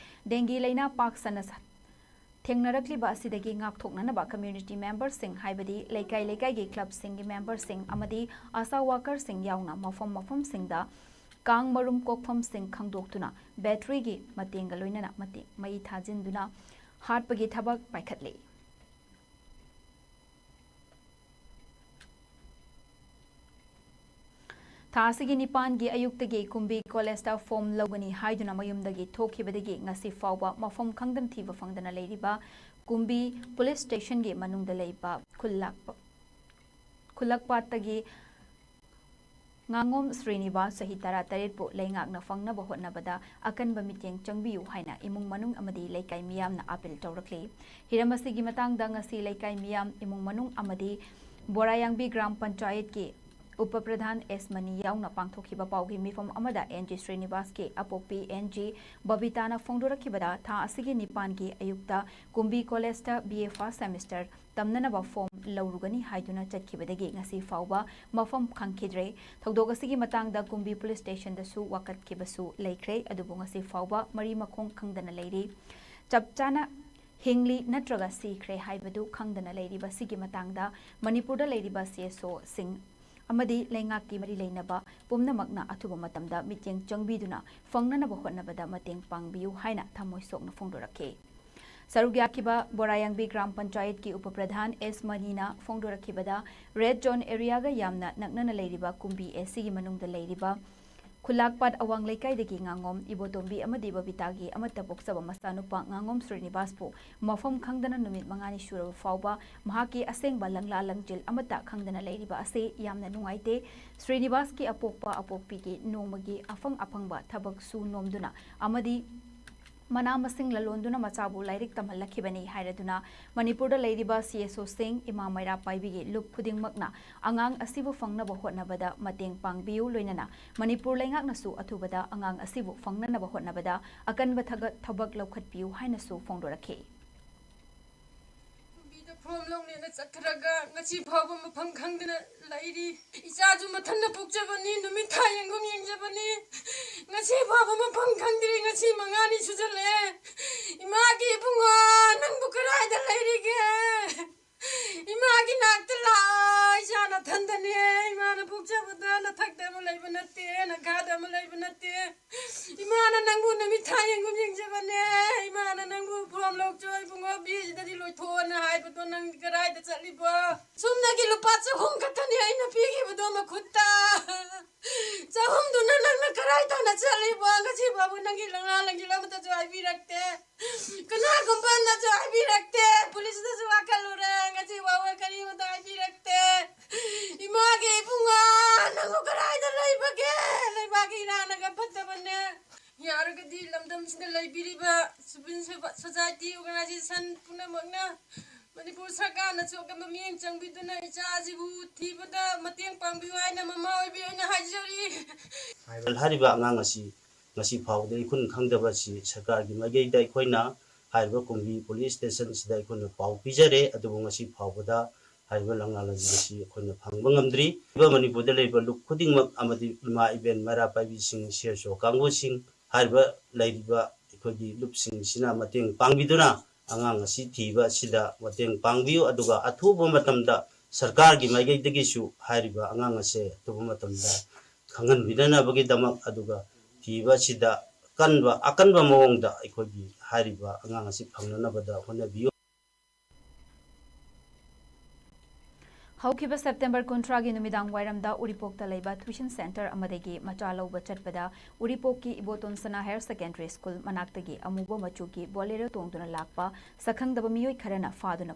Dengue ꯂꯥꯏꯅꯥ ꯄꯥꯛ ꯁꯟꯅ ꯁ-, ꯊꯦꯡꯅꯔꯛꯂꯤꯕ ꯑꯁꯤꯗꯒꯤ ꯉꯥꯛꯊꯣꯛꯅꯅꯕ community memberꯁꯤꯡ, ꯍꯥꯏꯕꯗꯤ ꯂꯩꯀꯥꯏ ꯂꯩꯀꯥꯏꯒꯤ clubꯁꯤꯡꯒꯤ memberꯁꯤꯡ ꯑꯃꯗꯤ ASHA workerꯁꯤꯡ ꯌꯥꯎꯅ ꯃꯐꯝ ꯃꯐꯝꯁꯤꯡꯗ ꯀꯥꯡ ꯃꯔꯨꯝ ꯀꯣꯛꯐꯝꯁꯤꯡ ꯈꯪꯗꯣꯛꯇꯨꯅ batteryꯒꯤ ꯃꯇꯦꯡꯒ ꯂꯣꯏꯅꯅ ꯃꯇꯦꯡ, ꯃꯩ ꯊꯥꯖꯤꯟꯗꯨꯅ ꯍꯥꯠꯄꯒꯤ ꯊꯕꯛ ꯄꯥꯏꯈꯠꯂꯤ꯫ ꯊꯥ ꯑꯁꯤꯒꯤ ꯅꯤꯄꯥꯟꯒꯤ ꯑꯌꯨꯛꯇꯒꯤ ꯀꯨꯝꯕꯤ ꯀꯣꯂꯦꯖꯇ ꯐꯣꯝ ꯂꯧꯒꯅꯤ ꯍꯥꯏꯗꯨꯅ ꯃꯌꯨꯝꯗꯒꯤ ꯊꯣꯛꯈꯤꯕꯗꯒꯤ ꯉꯁꯤ ꯐꯥꯎꯕ ꯃꯐꯝ ꯈꯪꯗꯅ ꯊꯤꯕ ꯐꯪꯗꯅ ꯂꯩꯔꯤꯕ ꯀꯨꯝꯕꯤ ꯄꯨꯂꯤꯁ ꯁ꯭ꯇꯦꯁꯟꯒꯤ ꯃꯅꯨꯡꯗ ꯂꯩꯕ ꯈꯨꯜꯂꯥꯛꯄ-, ꯈꯨꯜꯂꯛꯄꯥꯠꯇꯒꯤ ꯉꯥꯉꯣꯝ ꯁ꯭ꯔꯤꯅꯤꯕꯥꯁ, ꯆꯍꯤ ꯇꯔꯥꯇꯔꯦꯠꯄꯨ ꯂꯩꯉꯥꯛꯅ ꯐꯪꯅꯕ ꯍꯣꯠꯅꯕꯗ ꯑꯀꯟꯕ ꯃꯤꯠꯌꯦꯡ ꯆꯪꯕꯤꯌꯨ ꯍꯥꯏꯅ ꯏꯃꯨꯡ ꯃꯅꯨꯡ ꯑꯃꯗꯤ ꯂꯩꯀꯥꯏ ꯃꯤꯌꯥꯝꯅ ꯑꯥꯄꯤꯜ ꯇꯧꯔꯛꯂꯤ꯫ ꯍꯤꯔꯝ ꯑꯁꯤꯒꯤ ꯃꯇꯥꯡꯗ ꯉꯁꯤ ꯂꯩꯀꯥꯏ ꯃꯤꯌꯥꯝ, ꯏꯃꯨꯡ ꯃꯅꯨꯡ ꯑꯃꯗꯤ ꯕꯣꯔꯥꯌꯥꯡꯕꯤ ꯒ꯭ꯔꯥꯝ ꯄꯟꯆꯥꯌꯠꯀꯤ ꯎꯄ ꯄ꯭ꯔꯙꯥꯟ ꯑꯦꯁ ꯃꯅꯤ ꯌꯥꯎꯅ ꯄꯥꯡꯊꯣꯛꯈꯤꯕ ꯄꯥꯎꯒꯤ ꯃꯤꯐꯝ ꯑꯃꯗ ꯑꯦꯟ ꯖꯤ ꯁ꯭ꯔꯤꯅꯤꯕꯥꯁꯀꯤ ꯑꯄꯣꯛꯄꯤ ꯑꯦꯟ ꯖꯤ ꯕꯕꯤꯇꯥꯅ ꯐꯣꯡꯗꯣꯔꯛꯈꯤꯕꯗ, ꯊꯥ ꯑꯁꯤꯒꯤ ꯅꯤꯄꯥꯟꯒꯤ ꯑꯌꯨꯛꯇ ꯀꯨꯝꯕꯤ ꯀꯣꯂꯦꯖꯇ ꯕꯤ ꯑꯦ ꯐꯥꯔꯁ ꯁꯦꯃꯤꯁꯇꯔ ꯇꯝꯅꯅꯕ ꯐꯣꯝ ꯂꯧꯔꯨꯒꯅꯤ ꯍꯥꯏꯗꯨꯅ ꯆꯠꯈꯤꯕꯗꯒꯤ ꯉꯁꯤ ꯐꯥꯎꯕ ꯃꯐꯝ ꯈꯪꯈꯤꯗ꯭ꯔꯦ꯫ ꯊꯧꯗꯣꯛ ꯑꯁꯤꯒꯤ ꯃꯇꯥꯡꯗ ꯀꯨꯝꯕꯤ ꯄꯨꯂꯤꯁ ꯁ꯭ꯇꯦꯁꯟꯗꯁꯨ ꯋꯥꯀꯠꯈꯤꯕꯁꯨ ꯂꯩꯈ꯭ꯔꯦ, ꯑꯗꯨꯕꯨ ꯉꯁꯤ ꯐꯥꯎꯕ ꯃꯔꯤ ꯃꯈꯣꯡ ꯈꯪꯗꯅ ꯂꯩꯔꯤ꯫ ꯆꯞ ꯆꯥꯅ ꯍꯤꯡꯂꯤ ꯅꯠꯇ꯭ꯔꯒ ꯁꯤꯈ꯭ꯔꯦ ꯍꯥꯏꯕꯗꯨ ꯈꯪꯗꯅ ꯂꯩꯔꯤꯕ ꯑꯁꯤꯒꯤ ꯃꯇꯥꯡꯗ ꯃꯅꯤꯄꯨꯔꯗ ꯂꯩꯔꯤꯕ ꯁꯤ ꯑꯦꯁ ꯑꯣꯁꯤꯡ ꯑꯃꯗꯤ ꯂꯩꯉꯥꯛꯀꯤ ꯃꯔꯤ ꯂꯩꯅꯕ ꯄꯨꯝꯅꯃꯛꯅ ꯑꯊꯨꯕ ꯃꯇꯝꯗ ꯃꯤꯠꯌꯦꯡ ꯆꯪꯕꯤꯗꯨꯅ ꯐꯪꯅꯅꯕ ꯍꯣꯠꯅꯕꯗ ꯃꯇꯦꯡ ꯄꯥꯡꯕꯤꯌꯨ ꯍꯥꯏꯅ ꯊꯃꯣꯏ ꯁꯣꯛꯅ ꯐꯣꯡꯗꯣꯔꯛꯈꯤ꯫ ꯁꯔꯨꯛ ꯌꯥꯈꯤꯕ ꯕꯣꯔꯥꯌꯥꯡꯕꯤ ꯒ꯭ꯔꯥꯝ ꯄꯟꯆꯥꯌꯠꯀꯤ ꯎꯄ ꯄ꯭ꯔꯙꯥꯟ ꯑꯦꯁ ꯃꯅꯤꯅ ꯐꯣꯡꯗꯣꯔꯛꯈꯤꯕꯗ, ꯔꯦꯗ ꯖꯣꯟ ꯑꯦꯔꯤꯌꯥꯒ ꯌꯥꯝꯅ ꯅꯛꯅꯅ ꯂꯩꯔꯤꯕ ꯀꯨꯝꯕꯤ ꯑꯦꯁ ꯁꯤꯒꯤ ꯃꯅꯨꯡꯗ ꯂꯩꯔꯤꯕ ꯈꯨꯜꯂꯥꯛꯄꯥꯠ ꯑꯋꯥꯡ ꯂꯩꯀꯥꯏꯗꯒꯤ ꯉꯥꯉꯣꯝ ꯏꯕꯣꯇꯣꯝꯕꯤ ꯑꯃꯗꯤ ꯕꯕꯤꯇꯥꯒꯤ ꯑꯃꯠꯇ ꯄꯣꯛꯆꯕ ꯃꯆꯥꯅꯨꯄꯥ ꯉꯥꯉꯣꯝ ꯁ꯭ꯔꯤꯅꯤꯕꯥꯁꯄꯨ ꯃꯐꯝ ꯈꯪꯗꯅ ꯅꯨꯃꯤꯠ ꯃꯉꯥꯅꯤ ꯁꯨꯔꯕ ꯐꯥꯎꯕ ꯃꯍꯥꯛꯀꯤ ꯑꯁꯦꯡꯕ ꯂꯪꯂꯥ ꯂꯪꯖꯤꯜ ꯑꯃꯠꯇ ꯈꯪꯗꯅ ꯂꯩꯔꯤꯕ ꯑꯁꯤ ꯌꯥꯝꯅ ꯅꯨꯡꯉꯥꯏꯇꯦ꯫ ꯁ꯭ꯔꯤꯅꯤꯕꯥꯁꯀꯤ ꯑꯄꯣꯛꯄ ꯑꯄꯣꯛꯄꯤꯒꯤ ꯅꯣꯡꯃꯒꯤ ꯑꯐꯪ ꯑꯐꯪꯕ ꯊꯕꯛ ꯁꯨ ꯅꯣꯝꯗꯨꯅ ꯑꯃꯗꯤ ꯃꯅꯥ ꯃꯁꯤꯡ ꯂꯂꯣꯟꯗꯨꯅ ꯃꯆꯥꯕꯨ ꯂꯥꯏꯔꯤꯛ ꯇꯝꯍꯜꯂꯛꯈꯤꯕꯅꯤ ꯍꯥꯏꯔꯗꯨꯅ ꯃꯅꯤꯄꯨꯔꯗ ꯂꯩꯔꯤꯕ ꯁꯤ ꯑꯦꯁ ꯑꯣꯁꯤꯡ, ꯏꯃꯥ ꯃꯩꯔꯥ ꯄꯥꯏꯕꯤꯒꯤ ꯂꯨꯞ ꯈꯨꯗꯤꯡꯃꯛꯅ ꯑꯉꯥꯡ ꯑꯁꯤꯕꯨ ꯐꯪꯅꯕ ꯍꯣꯠꯅꯕꯗ ꯃꯇꯦꯡ ꯄꯥꯡꯕꯤꯌꯨ, ꯂꯣꯏꯅꯅ ꯃꯅꯤꯄꯨꯔ ꯂꯩꯉꯥꯛꯅꯁꯨ ꯑꯊꯨꯕꯗ ꯑꯉꯥꯡ ꯑꯁꯤꯕꯨ ꯐꯪꯅꯅꯕ ꯍꯣꯠꯅꯕꯗ ꯑꯀꯟꯕ ꯊꯥꯒꯠ-, ꯊꯕꯛ ꯂꯧꯈꯠꯄꯤꯌꯨ ꯍꯥꯏꯅꯁꯨ ꯐꯣꯡꯗꯣꯔꯛꯈꯤ꯫ ꯀꯨꯝꯕꯤꯗ ꯐꯣꯝ ꯂꯧꯅꯦꯅ ꯆꯠꯈ꯭ꯔꯒ ꯉꯁꯤ ꯐꯥꯎꯕ ꯃꯐꯝ ꯈꯪꯗꯅ ꯂꯩꯔꯤ꯫ ꯏꯆꯥꯁꯨ ꯃꯊꯟꯇ ꯄꯣꯛꯆꯕꯅꯤ, ꯅꯨꯃꯤꯠ ꯊꯥ ꯌꯦꯡꯒꯨꯝ ꯌꯦꯡꯖꯕꯅꯤ꯫ ꯉꯁꯤ ꯐꯥꯎꯕ ꯃꯐꯝ ꯈꯪꯗ꯭ꯔꯤ, ꯉꯁꯤ ꯃꯉꯥꯅꯤ ꯁꯨꯖꯜꯂꯛꯑꯦ꯫ ꯏꯃꯥꯒꯤ ꯏꯕꯨꯡꯉꯣ, ꯅꯪꯕꯨ ꯀꯗꯥꯏꯗ ꯂꯩꯔꯤꯒꯦ? ꯏꯃꯥꯒꯤ ꯅꯥꯛꯇ ꯂꯥꯛꯑꯣ, ꯏꯆꯥ ꯅꯊꯟꯗꯅꯦ꯫ ꯏꯃꯥꯅ ꯄꯣꯛꯆꯕꯗ ꯅꯊꯛꯇ ꯑꯃ ꯂꯩꯕ ꯅꯠꯇꯦ, ꯅꯈꯥꯗ ꯑꯃ ꯂꯩꯕ ꯅꯠꯇꯦ꯫ ꯏꯃꯥꯅ ꯅꯪꯕꯨ ꯅꯨꯃꯤꯠ ꯊꯥ ꯌꯦꯡꯒꯨꯝ ꯌꯦꯡꯖꯕꯅꯦ꯫ ꯏꯃꯥꯅ ꯅꯪꯕꯨ ꯐꯣꯝ ꯂꯧꯆꯣ ꯏꯕꯨꯡꯉꯣ, ꯕꯤꯁꯤꯗꯗꯤ ꯂꯣꯏꯊꯣꯛꯑꯣꯅ ꯍꯥꯏꯕꯗꯣ ꯅꯪ ꯀꯗꯥꯏꯗ ꯆꯠꯂꯤꯕꯣ? ꯁꯣꯝꯗꯒꯤ ꯂꯨꯄꯥ ꯆꯍꯨꯝ ꯈꯛꯇꯅꯦ ꯑꯩꯅ ꯄꯤꯈꯤꯕꯗꯣ ꯃꯈꯨꯠꯇ꯫ ꯆꯍꯨꯝꯗꯨꯅ ꯅꯪꯅ ꯀꯗꯥꯏ ꯇꯥꯟꯅ ꯆꯠꯂꯤꯕ? ꯉꯁꯤ ꯐꯥꯎꯕ ꯅꯪꯒꯤ ꯂꯪꯂꯥ ꯂꯪꯖꯤꯜ ꯑꯃꯠꯇꯁꯨ ꯍꯥꯏꯕꯤꯔꯛꯇꯦ꯫ ꯀꯅꯥꯒꯨꯝꯕ ꯑꯃꯅꯁꯨ ꯍꯥꯏꯕꯤꯔꯛꯇꯦ꯫ ꯄꯨꯂꯤꯁꯇꯁꯨ ꯋꯥꯀꯠꯂꯨꯔꯦ꯫ ꯉꯁꯤ ꯐꯥꯎꯕ ꯀꯔꯤꯃꯠꯇ ꯍꯥꯏꯕꯤꯔꯛꯇꯦ꯫ ꯏꯃꯥꯒꯤ ꯏꯕꯨꯡꯉꯣ, ꯅꯪꯕꯨ ꯀꯗꯥꯏꯗ ꯂꯩꯕꯒꯦ? ꯂꯩꯕꯥꯛꯀꯤ ꯏꯔꯥꯡꯅꯒ ꯐꯠꯇꯕꯅꯦ꯫ ꯌꯥꯔꯒꯗꯤ ꯂꯝꯗꯝꯁꯤꯗ ꯂꯩꯕꯤꯔꯤꯕ civil society organization ꯄꯨꯝꯅꯃꯛꯅ ꯃꯅꯤꯄꯨꯔ ꯁꯔꯀꯥꯔꯅꯁꯨ ꯑꯀꯟꯕ ꯃꯤꯠꯌꯦꯡ ꯆꯪꯕꯤꯗꯨꯅ ꯏꯆꯥꯁꯤꯕꯨ ꯊꯤꯕꯗ ꯃꯇꯦꯡ ꯄꯥꯡꯕꯤꯌꯨ ꯍꯥꯏꯅ ꯃꯃꯥ ꯑꯣꯏꯕꯤ ꯑꯣꯏꯅ ꯍꯥꯏꯖꯔꯤ꯫ ꯍꯥꯏꯔꯤꯕ ꯑꯉꯥꯡ ꯑꯁꯤ ꯉꯁꯤ ꯐꯥꯎꯕꯗ ꯏꯈꯨꯟ ꯈꯪꯗꯕ ꯑꯁꯤ ꯁꯔꯀꯥꯔꯒꯤ ꯃꯥꯏꯀꯩꯗ ꯑꯩꯈꯣꯏꯅ ꯍꯥꯏꯔꯤꯕ ꯀꯨꯝꯕꯤ ꯄꯨꯂꯤꯁ ꯁ꯭ꯇꯦꯁꯟꯁꯤꯗ ꯑꯩꯈꯣꯏꯅ ꯄꯥꯎ ꯄꯤꯖꯔꯦ, ꯑꯗꯨꯕꯨ ꯉꯁꯤ ꯐꯥꯎꯕꯗ ꯍꯥꯏꯔꯤꯕ ꯂꯪꯂꯥ ꯂꯪꯖꯤꯜ ꯑꯁꯤ ꯑꯩꯈꯣꯏꯅ ꯐꯪꯕ ꯉꯝꯗ꯭ꯔꯤ꯫ ꯃꯅꯤꯄꯨꯔꯗ ꯂꯩꯔꯤꯕ ꯂꯨꯞ ꯈꯨꯗꯤꯡꯃꯛ ꯑꯃꯗꯤ ꯏꯃꯥ ꯏꯕꯦꯟ ꯃꯩꯔꯥ ꯄꯥꯏꯕꯤꯁꯤꯡ, ꯁꯤꯑꯦꯁꯑꯣ ꯀꯥꯡꯕꯨꯁꯤꯡ, ꯍꯥꯏꯔꯤꯕ ꯂꯩꯔꯤꯕ ꯑꯩꯈꯣꯏꯒꯤ ꯂꯨꯞꯁꯤꯡꯁꯤꯅ ꯃꯇꯦꯡ ꯄꯥꯡꯕꯤꯗꯨꯅ ꯑꯉꯥꯡ ꯑꯁꯤ ꯊꯤꯕ ꯑꯁꯤꯗ ꯃꯇꯦꯡ ꯄꯥꯡꯕꯤꯌꯨ, ꯑꯗꯨꯒ ꯑꯊꯨꯕ ꯃꯇꯝꯗ ꯁꯔꯀꯥꯔꯒꯤ ꯃꯥꯏꯀꯩꯗꯒꯤꯁꯨ ꯍꯥꯏꯔꯤꯕ ꯑꯉꯥꯡ ꯑꯁꯦ ꯑꯊꯨꯕ ꯃꯇꯝꯗ ꯈꯪꯍꯟꯕꯤꯅꯅꯕꯒꯤꯗꯃꯛ, ꯑꯗꯨꯒ ꯊꯤꯕ ꯑꯁꯤꯗ ꯀꯟꯕ, ꯑꯀꯟꯕ ꯃꯑꯣꯡꯗ ꯑꯩꯈꯣꯏꯒꯤ ꯍꯥꯏꯔꯤꯕ ꯑꯉꯥꯡ ꯑꯁꯤ ꯐꯪꯅꯅꯕꯗ ꯍꯣꯠꯅꯕꯤꯌꯨ꯫ ꯍꯧꯈꯤꯕ ꯁꯦꯞꯇꯦꯝꯕꯔ ꯀꯨꯟꯊ꯭ꯔꯥꯒꯤ ꯅꯨꯃꯤꯗꯥꯡ ꯋꯥꯏꯔꯝꯗ ꯎꯔꯤꯄꯣꯛꯇ ꯂꯩꯕ tuition centre ꯑꯃꯗꯒꯤ ꯃꯆꯥ ꯂꯧꯕ ꯆꯠꯄꯗ ꯎꯔꯤꯄꯣꯛꯀꯤ ꯏꯕꯣꯇꯣꯟ ꯁꯅꯥ higher secondary school ꯃꯅꯥꯛꯇꯒꯤ ꯑꯃꯨꯕ ꯃꯆꯨꯒꯤ Bolero ꯇꯣꯡꯗꯨꯅ ꯂꯥꯛꯄ ꯁꯛꯈꯪꯗꯕ ꯃꯤꯑꯣꯏ ꯈꯔꯅ ꯐꯥꯗꯨꯅ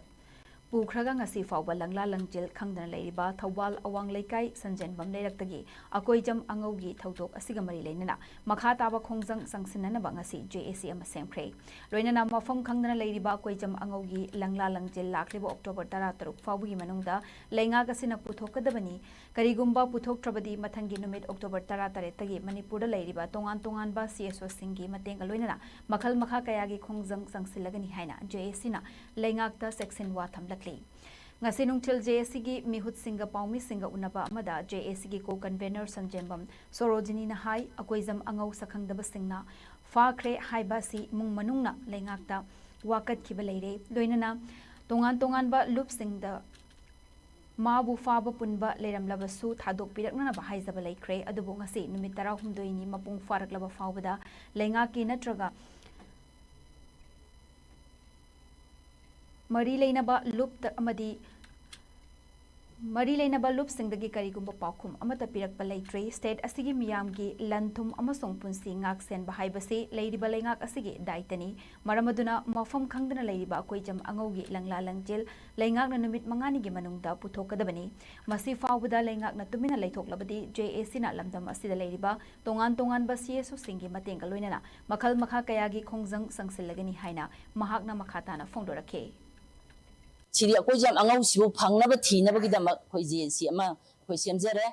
ꯄꯨꯈ꯭ꯔꯒ ꯉꯁꯤ ꯐꯥꯎꯕ ꯂꯪꯂꯥ ꯂꯪꯖꯤꯜ ꯈꯪꯗꯅ ꯂꯩꯔꯤꯕ ꯊꯧꯕꯥꯜ ꯑꯋꯥꯡ ꯂꯩꯀꯥꯏ ꯁꯟꯖꯦꯟꯕꯝ ꯂꯩꯔꯛꯇꯒꯤ ꯑꯀꯣꯏꯖꯝ ꯑꯉꯧꯒꯤ ꯊꯧꯗꯣꯛ ꯑꯁꯤꯒ ꯃꯔꯤ ꯂꯩꯅꯅ ꯃꯈꯥ ꯇꯥꯕ ꯈꯣꯡꯖꯪ ꯆꯪꯁꯤꯟꯅꯅꯕ ꯉꯁꯤ JAC ꯑꯃ ꯁꯦꯝꯈ꯭ꯔꯦ꯫ ꯂꯣꯏꯅꯅ ꯃꯐꯝ ꯈꯪꯗꯅ ꯂꯩꯔꯤꯕ ꯑꯀꯣꯏꯖꯝ ꯑꯉꯧꯒꯤ ꯂꯪꯂꯥ ꯂꯪꯖꯤꯜ ꯂꯥꯛꯂꯤꯕ ꯑꯣꯛꯇꯣꯕꯔ ꯇꯔꯥꯇꯔꯨꯛ ꯐꯥꯎꯕꯒꯤ ꯃꯅꯨꯡꯗ ꯂꯩꯉꯥꯛ ꯑꯁꯤꯅ ꯄꯨꯊꯣꯛꯀꯗꯕꯅꯤ꯫ ꯀꯔꯤꯒꯨꯝꯕ ꯄꯨꯊꯣꯛꯇ꯭ꯔꯕꯗꯤ ꯃꯊꯪꯒꯤ ꯅꯨꯃꯤꯠ ꯑꯣꯛꯇꯣꯕꯔ ꯇꯔꯥꯇꯔꯦꯠꯇꯒꯤ ꯃꯅꯤꯄꯨꯔꯗ ꯂꯩꯔꯤꯕ ꯇꯣꯉꯥꯟ ꯇꯣꯉꯥꯟꯕ CSOꯁꯤꯡꯒꯤ ꯃꯇꯦꯡꯒ ꯂꯣꯏꯅꯅ ꯃꯈꯜ ꯃꯈꯥ ꯀꯌꯥꯒꯤ ꯈꯣꯡꯖꯪ ꯆꯪꯁꯤꯜꯂꯒꯅꯤ ꯍꯥꯏꯅ JACꯅ ꯂꯩꯉꯥꯛꯇ ꯆꯦꯛꯁꯤꯟ ꯋꯥ ꯊꯝꯂꯛꯂꯤ꯫ ꯉꯁꯤ ꯅꯨꯡꯊꯤꯜ JACꯒꯤ ꯃꯤꯍꯨꯠꯁꯤꯡꯒ ꯄꯥꯎꯃꯤꯁꯤꯡꯒ ꯎꯅꯕ ꯑꯃꯗ JACꯒꯤ co-convenor ꯁꯟꯖꯦꯝꯕꯝ ꯁꯣꯔꯣꯖꯤꯅꯤꯅ ꯍꯥꯏ, ꯑꯀꯣꯏꯖꯝ ꯑꯉꯧ ꯁꯛꯈꯪꯗꯕꯁꯤꯡꯅ ꯐꯥꯈ꯭ꯔꯦ ꯍꯥꯏꯕ ꯑꯁꯤ ꯏꯃꯨꯡ ꯃꯅꯨꯡꯅ ꯂꯩꯉꯥꯛꯇ ꯋꯥꯀꯠꯈꯤꯕ ꯂꯩꯔꯦ꯫ ꯂꯣꯏꯅꯅ ꯇꯣꯉꯥꯟ ꯇꯣꯉꯥꯟꯕ ꯂꯨꯞꯁꯤꯡꯗ ꯃꯥꯕꯨ ꯐꯥꯕ ꯄꯨꯟꯕ ꯂꯩꯔꯝꯂꯕꯁꯨ ꯊꯥꯗꯣꯛꯄꯤꯔꯛꯅꯅꯕ ꯍꯥꯏꯖꯕ ꯂꯩꯈ꯭ꯔꯦ꯫ ꯑꯗꯨꯕꯨ ꯉꯁꯤ ꯅꯨꯃꯤꯠ ꯇꯔꯥꯍꯨꯝꯗꯣꯏꯅꯤ ꯃꯄꯨꯡ ꯐꯥꯔꯛꯂꯕ ꯐꯥꯎꯕꯗ ꯂꯩꯉꯥꯛꯀꯤ ꯅꯠꯇ꯭ꯔꯒ ꯃꯔꯤ ꯂꯩꯅꯕ ꯂꯨꯞꯇ ꯑꯃꯗꯤ ꯃꯔꯤ ꯂꯩꯅꯕ ꯂꯨꯞꯁꯤꯡꯗꯒꯤ ꯀꯔꯤꯒꯨꯝꯕ ꯄꯥꯎꯈꯨꯝ ꯑꯃꯠꯇ ꯄꯤꯔꯛꯄ ꯂꯩꯇ꯭ꯔꯤ꯫ State ꯑꯁꯤꯒꯤ ꯃꯤꯌꯥꯝꯒꯤ ꯂꯟ ꯊꯨꯝ ꯑꯃꯁꯨꯡ ꯄꯨꯟꯁꯤ ꯉꯥꯛ ꯁꯦꯟꯕ ꯍꯥꯏꯕꯁꯤ ꯂꯩꯔꯤꯕ ꯂꯩꯉꯥꯛ ꯑꯁꯤꯒꯤ ꯗꯥꯏꯇꯅꯤ꯫ ꯃꯔꯝ ꯑꯗꯨꯅ ꯃꯐꯝ ꯈꯪꯗꯅ ꯂꯩꯔꯤꯕ ꯑꯩꯈꯣꯏ ꯖꯝ ꯑꯉꯧꯒꯤ ꯂꯪꯂꯥ ꯂꯪꯖꯦꯜ ꯂꯩꯉꯥꯛꯅ ꯅꯨꯃꯤꯠ ꯃꯉꯥꯅꯤꯒꯤ ꯃꯅꯨꯡꯗ ꯄꯨꯊꯣꯛꯀꯗꯕꯅꯤ꯫ ꯃꯁꯤ ꯐꯥꯎꯕꯗ ꯂꯩꯉꯥꯛꯅ ꯇꯨꯃꯤꯟꯅ ꯂꯩꯊꯣꯛꯂꯕꯗꯤ J A Cꯅ ꯂꯝꯗꯝ ꯑꯁꯤꯗ ꯂꯩꯔꯤꯕ ꯇꯣꯉꯥꯟ ꯇꯣꯉꯥꯟꯕ C S Oꯁꯤꯡꯒꯤ ꯃꯇꯦꯡꯒ ꯂꯣꯏꯅꯅ ꯃꯈꯜ ꯃꯈꯥ ꯀꯌꯥꯒꯤ ꯈꯣꯡꯖꯪ ꯆꯪꯁꯤꯜꯂꯒꯅꯤ ꯍꯥꯏꯅ ꯃꯍꯥꯛꯅ ꯃꯈꯥ ꯇꯥꯅ ꯐꯣꯡꯗꯣꯔꯛꯈꯤ꯫ ꯁꯤꯗꯤ ꯑꯩꯈꯣꯏ ꯖꯝ ꯑꯉꯧꯁꯤꯕꯨ ꯐꯪꯅꯕ ꯊꯤꯅꯕꯒꯤꯗꯃꯛ ꯑꯩꯈꯣꯏ J A C ꯑꯃ ꯑꯩꯈꯣꯏ ꯁꯦꯝꯖꯔꯦ꯫